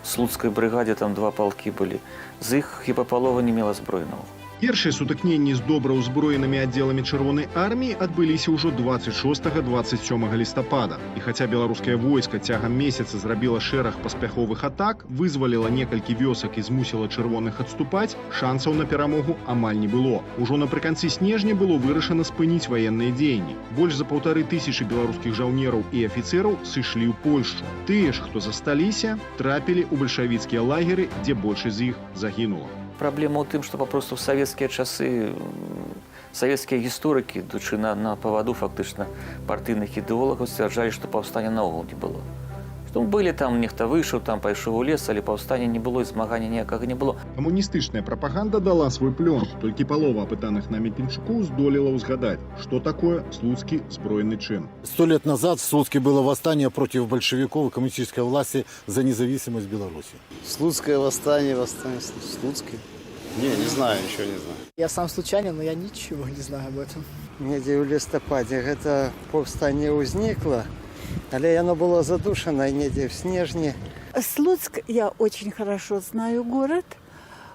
Слуцкай брыгадзе там два палкі былі. З іх хіба палова не мела зброю наогул. Першыя сутыкненні з добра ўзброенымі аддзеламі Чырвонай арміі адбыліся ўжо 26-27 лістапада. І хаця беларускае войска цягам месяца зрабіла шэраг паспяховых атак, вызваліла некалькі вёсак і змусіла чырвоных адступаць, шансаў на перамогу амаль не было. Ужо напрыканцы снежня было вырашана спыніць ваенныя дзеянні. Больш за 1500 беларускіх жаўнераў і афіцэраў сышлі ў Польшчу. Тыя ж, хто засталіся, трапілі ў бальшавіцкія лагеры, дзе большасць з іх загінула. Праблема ў тым, што папросту ў савецкія часы савецкія гісторыкі, ідучы на паваду фактычна партыйных ідэолагаў, сцвярджалі, што паўстання наогул не было. Што былі там, нехта выйшаў, там пайшоў у лес, але паўстання не было і змагання ніякага не было. Камуністычная прапаганда дала свой плён. Толькі палова апытаных намі пінчукоў здолела ўзгадаць, што такое слуцкі збройны чын. 100 лет назад в Слуцке было восстание против большевиков и коммунистической власти за независимость Беларуси. Слуцкое восстание, восстание Слуцкое. Не, не знаю, ничего не знаю. Я сам случайно, но я ничего не знаю об этом. Недзе ў лістападзе гэта паўстанне ўзнікла, але яно было задушана недзе ў снежні. Слуцк я очень хорошо знаю город,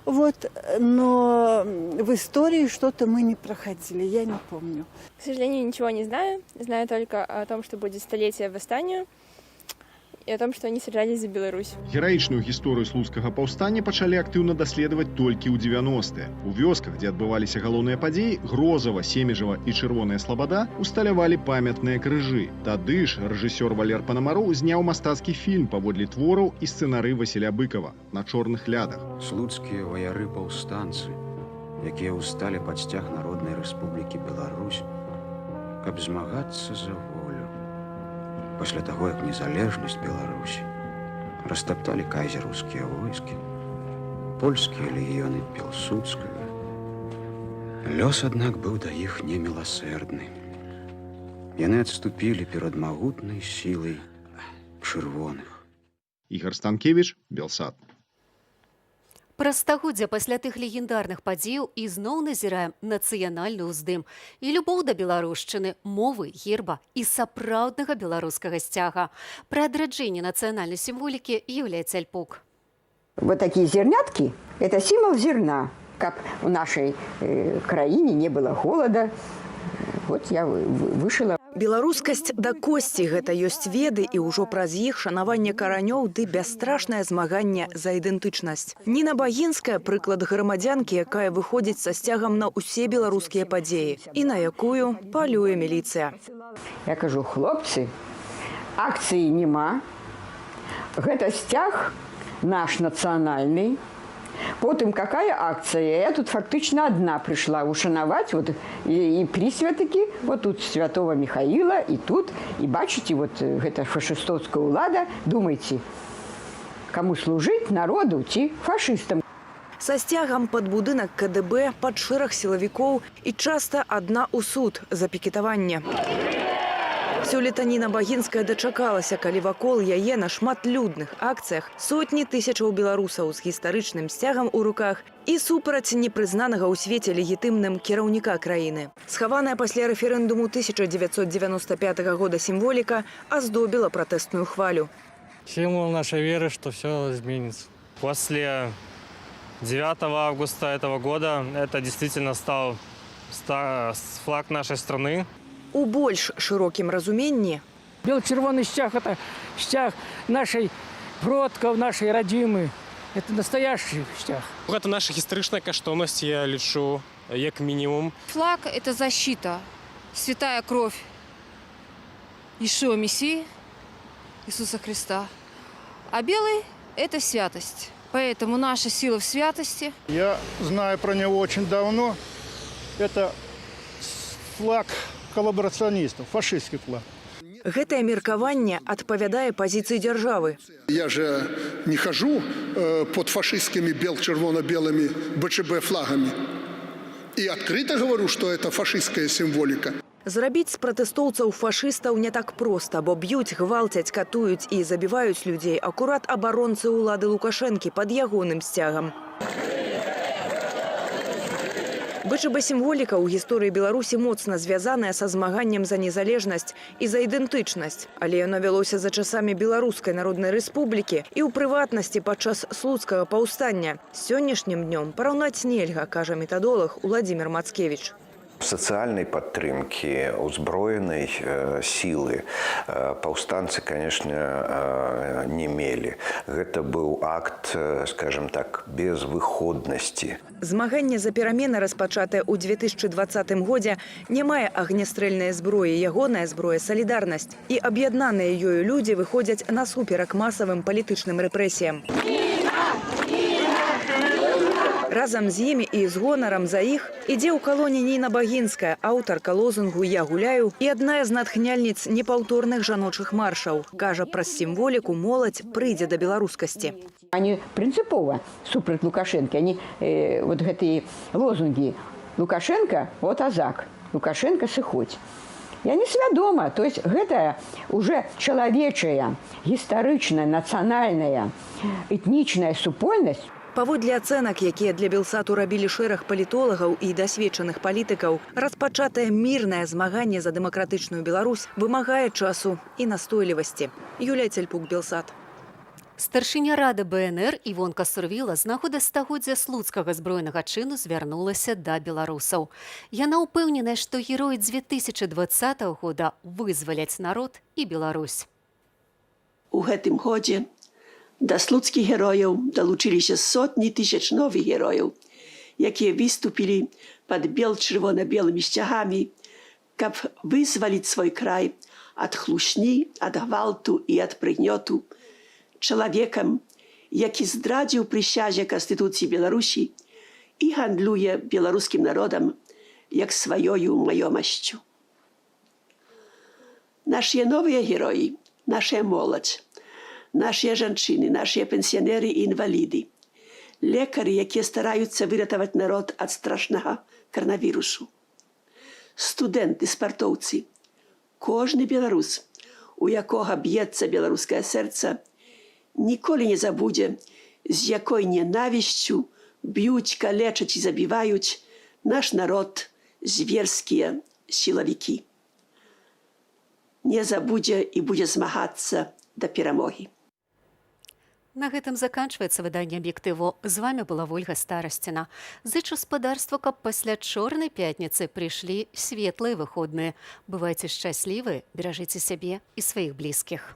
вот, но в истории что-то мы не проходили, я не помню. К сожалению, ничего не знаю. Знаю только о том, что будет столетие восстанию, и о том, что они сражались за Беларусь. Гераічную гісторыю слуцкага паўстання пачалі актыўна даследаваць толькі ў 90-е. У вёсках, дзе адбываліся галоўныя падзеі, Грозава, Семежава і Чырвоная Слабада, усталявалі памятныя крыжы. Тады ж рэжысёр Валер Панамароў зняў мастацкі фільм паводле твораў і сцэнары Васіля Быкава «На чорных лядах». Слуцкія ваяры паўстанцы якія ўсталі пад сцяг Народнай Рэспублікі Беларусь, каб змагацца за волю. Пасля таго, як незалежнасць Беларусі растапталі кайзераўскія войскі, польскія легіёны Пілсудскага. Лёс, аднак, быў да іх неміласэрдны. Яны адступілі перад магутнай сілай чырвоных. Ігар Станкевіч, Белсат. Праз стагоддзя пасля тых легендарных падзеяў ізноў назіраем нацыянальны ўздым і любоў да беларушчыны, мовы, герба і сапраўднага беларускага сцяга. Пра адраджэнне нацыянальнай сімволікі Юлія Цяльпук. Вот такие зернятки – это символ зерна. Каб у нашей краіне не было голода. Вот я вышила. Беларускасць да косці — гэта ёсць веды і ўжо праз іх шанаванне каранёў ды бясстрашнае змаганне за ідэнтычнасць. Ніна Багінская — прыклад грамадзянкі, якая выходзіць са сцягам на ўсе беларускія падзеі і на якую палюе міліцыя. Я кажу: «Хлопцы, акцыі няма. Гэта сцяг наш нацыянальны. Потым какая акция? Я тут фактычна одна пришла ушанаваць вот і прысвятыкі, вот тут святого Михаила, і тут, і бачыце, вот гэта фашыстоўская ўлада, думайце, кому служыць, народу ці фашыстам». Са сцягам пад будынак КДБ, пад шэраг сілавікоў і часта адна ў суд за пікетаванне. Сёлета Ніна Багінская дачакалася, калі вакол яе на шматлюдных акцыях сотні тысячаў беларусаў з гістарычным сцягам у руках і супраць непрызнанага ў свеце легітымным кіраўніка краіны. Схаваная пасля рэферэндуму 1995 года сімволіка аздобіла пратэстную хвалю. Символ нашей веры, что все изменится. После 9 августа этого года это действительно стал флаг нашей страны. У больш шырокім разуменні Бел-чырвоны сцяг – это сцяг нашай продкаў, нашай радзімы. Это настоящий сцяг. Гэта наша гістарычная каштоўнасць, я лічу, як мінімум. Флаг – это защита, святая кровь Иешуа Мессии, Иисуса Христа. А белый – это святость. Поэтому наша сила в святости. Я знаю про него очень давно. Это флаг коллаборационистов, фашистский флаг. Гэтае меркаванне адпавядае пазіцыі дзяржавы. Я же не хожу под фашистскими бел-червоно-белыми БЧБ флагами. И открыто говорю, что это фашистская символика. Зрабіць з пратэстоўцаў фашыстаў не так проста, бо б'юць, гвалцяць, катуюць і забіваюць людзей акурат абаронцы ўлады Лукашэнкі пад ягоным сцягам. БЧБ-сімволіка ў гісторыі Беларусі моцна звязаная са змаганнем за незалежнасць і за ідэнтычнасць. Але яно вялося за часамі Беларускай Народнай Рэспублікі і, ў прыватнасці, падчас Слуцкага паўстання. З сённяшнім днём параўнаць нельга, кажа метадолаг Уладзімір Мацкевіч. Сацыяльнай падтрымкі, узброенай сілы паўстанцы, конечно, не мелі. Гэта быў акт, скажем так, безвыходнасці. Змаганне за перамены, распачатае ў 2020 годзе, не мае агнястрэльнай зброі, ягоная зброя — салідарнасць. І аб'яднаныя ёю людзі выходзяць насуперак масавым палітычным рэпрэсіям. Разам з імі і з гонарам за іх ідзе ў калоне Ніна Багінская, аўтарка лозунгу «Я гуляю» і адная з натхняльніц непаўторных жаночых маршаў. Кажа, праз сімволіку моладзь прыйдзе да беларускасці. Они принципова супраць Лукашэнкі. Они вот гэтыя лозунги: «Лукашенко — вот азак», «Лукашенко, сыходзь». І они свядома, то есть гэтая уже чалавечая, гістарычная, нацыянальная, этнічная супольнасць. Паводле ацэнак, якія для Белсату рабілі шэраг палітолагаў і дасведчаных палітыкаў, распачатае мірнае змаганне за дэмакратычную Беларусь вымагае часу і настойлівасці. Юлія Цельпук, Белсат. Старшыня рады БНР Івонка Сурвіла з нагоды стагоддзя слуцкага збройнага чыну звярнулася да беларусаў. Яна ўпэўненая, што героі 2020 года вызваляць народ і Беларусь. У гэтым годзе да слуцкіх герояў далучыліся сотні тысяч новых герояў, якія выступілі пад бел-чырвона-белымі сцягамі, каб вызваліць свой край ад хлусні, ад гвалту і ад прыгнёту чалавекам, які здрадзіў прысязе Канстытуцыі Беларусі І гандлюе беларускім народам як сваёю маёмасцю. Нашыя новыя героі, нашая моладзь, нашыя жанчыны, нашыя пенсіянеры і інваліды, лекары, якія стараюцца выратаваць народ ад страшнага каранавірусу. Студэнты, спартоўцы, кожны беларус, у якога б'ецца беларускае сэрца, ніколі не забудзе, з якой ненавісцю б'юць, калечаць і забіваюць наш народ зверскія сілавікі. Не забудзе і будзе змагацца да перамогі. На гэтым заканчваецца выданне «Аб'ектыву». З вами была Вольга Старасціна. Зычу спадарству, каб пасля чорнай пятніцы прыйшлі светлыя выходныя. Бывайце шчаслівы, беражыце сябе і сваіх блізкіх.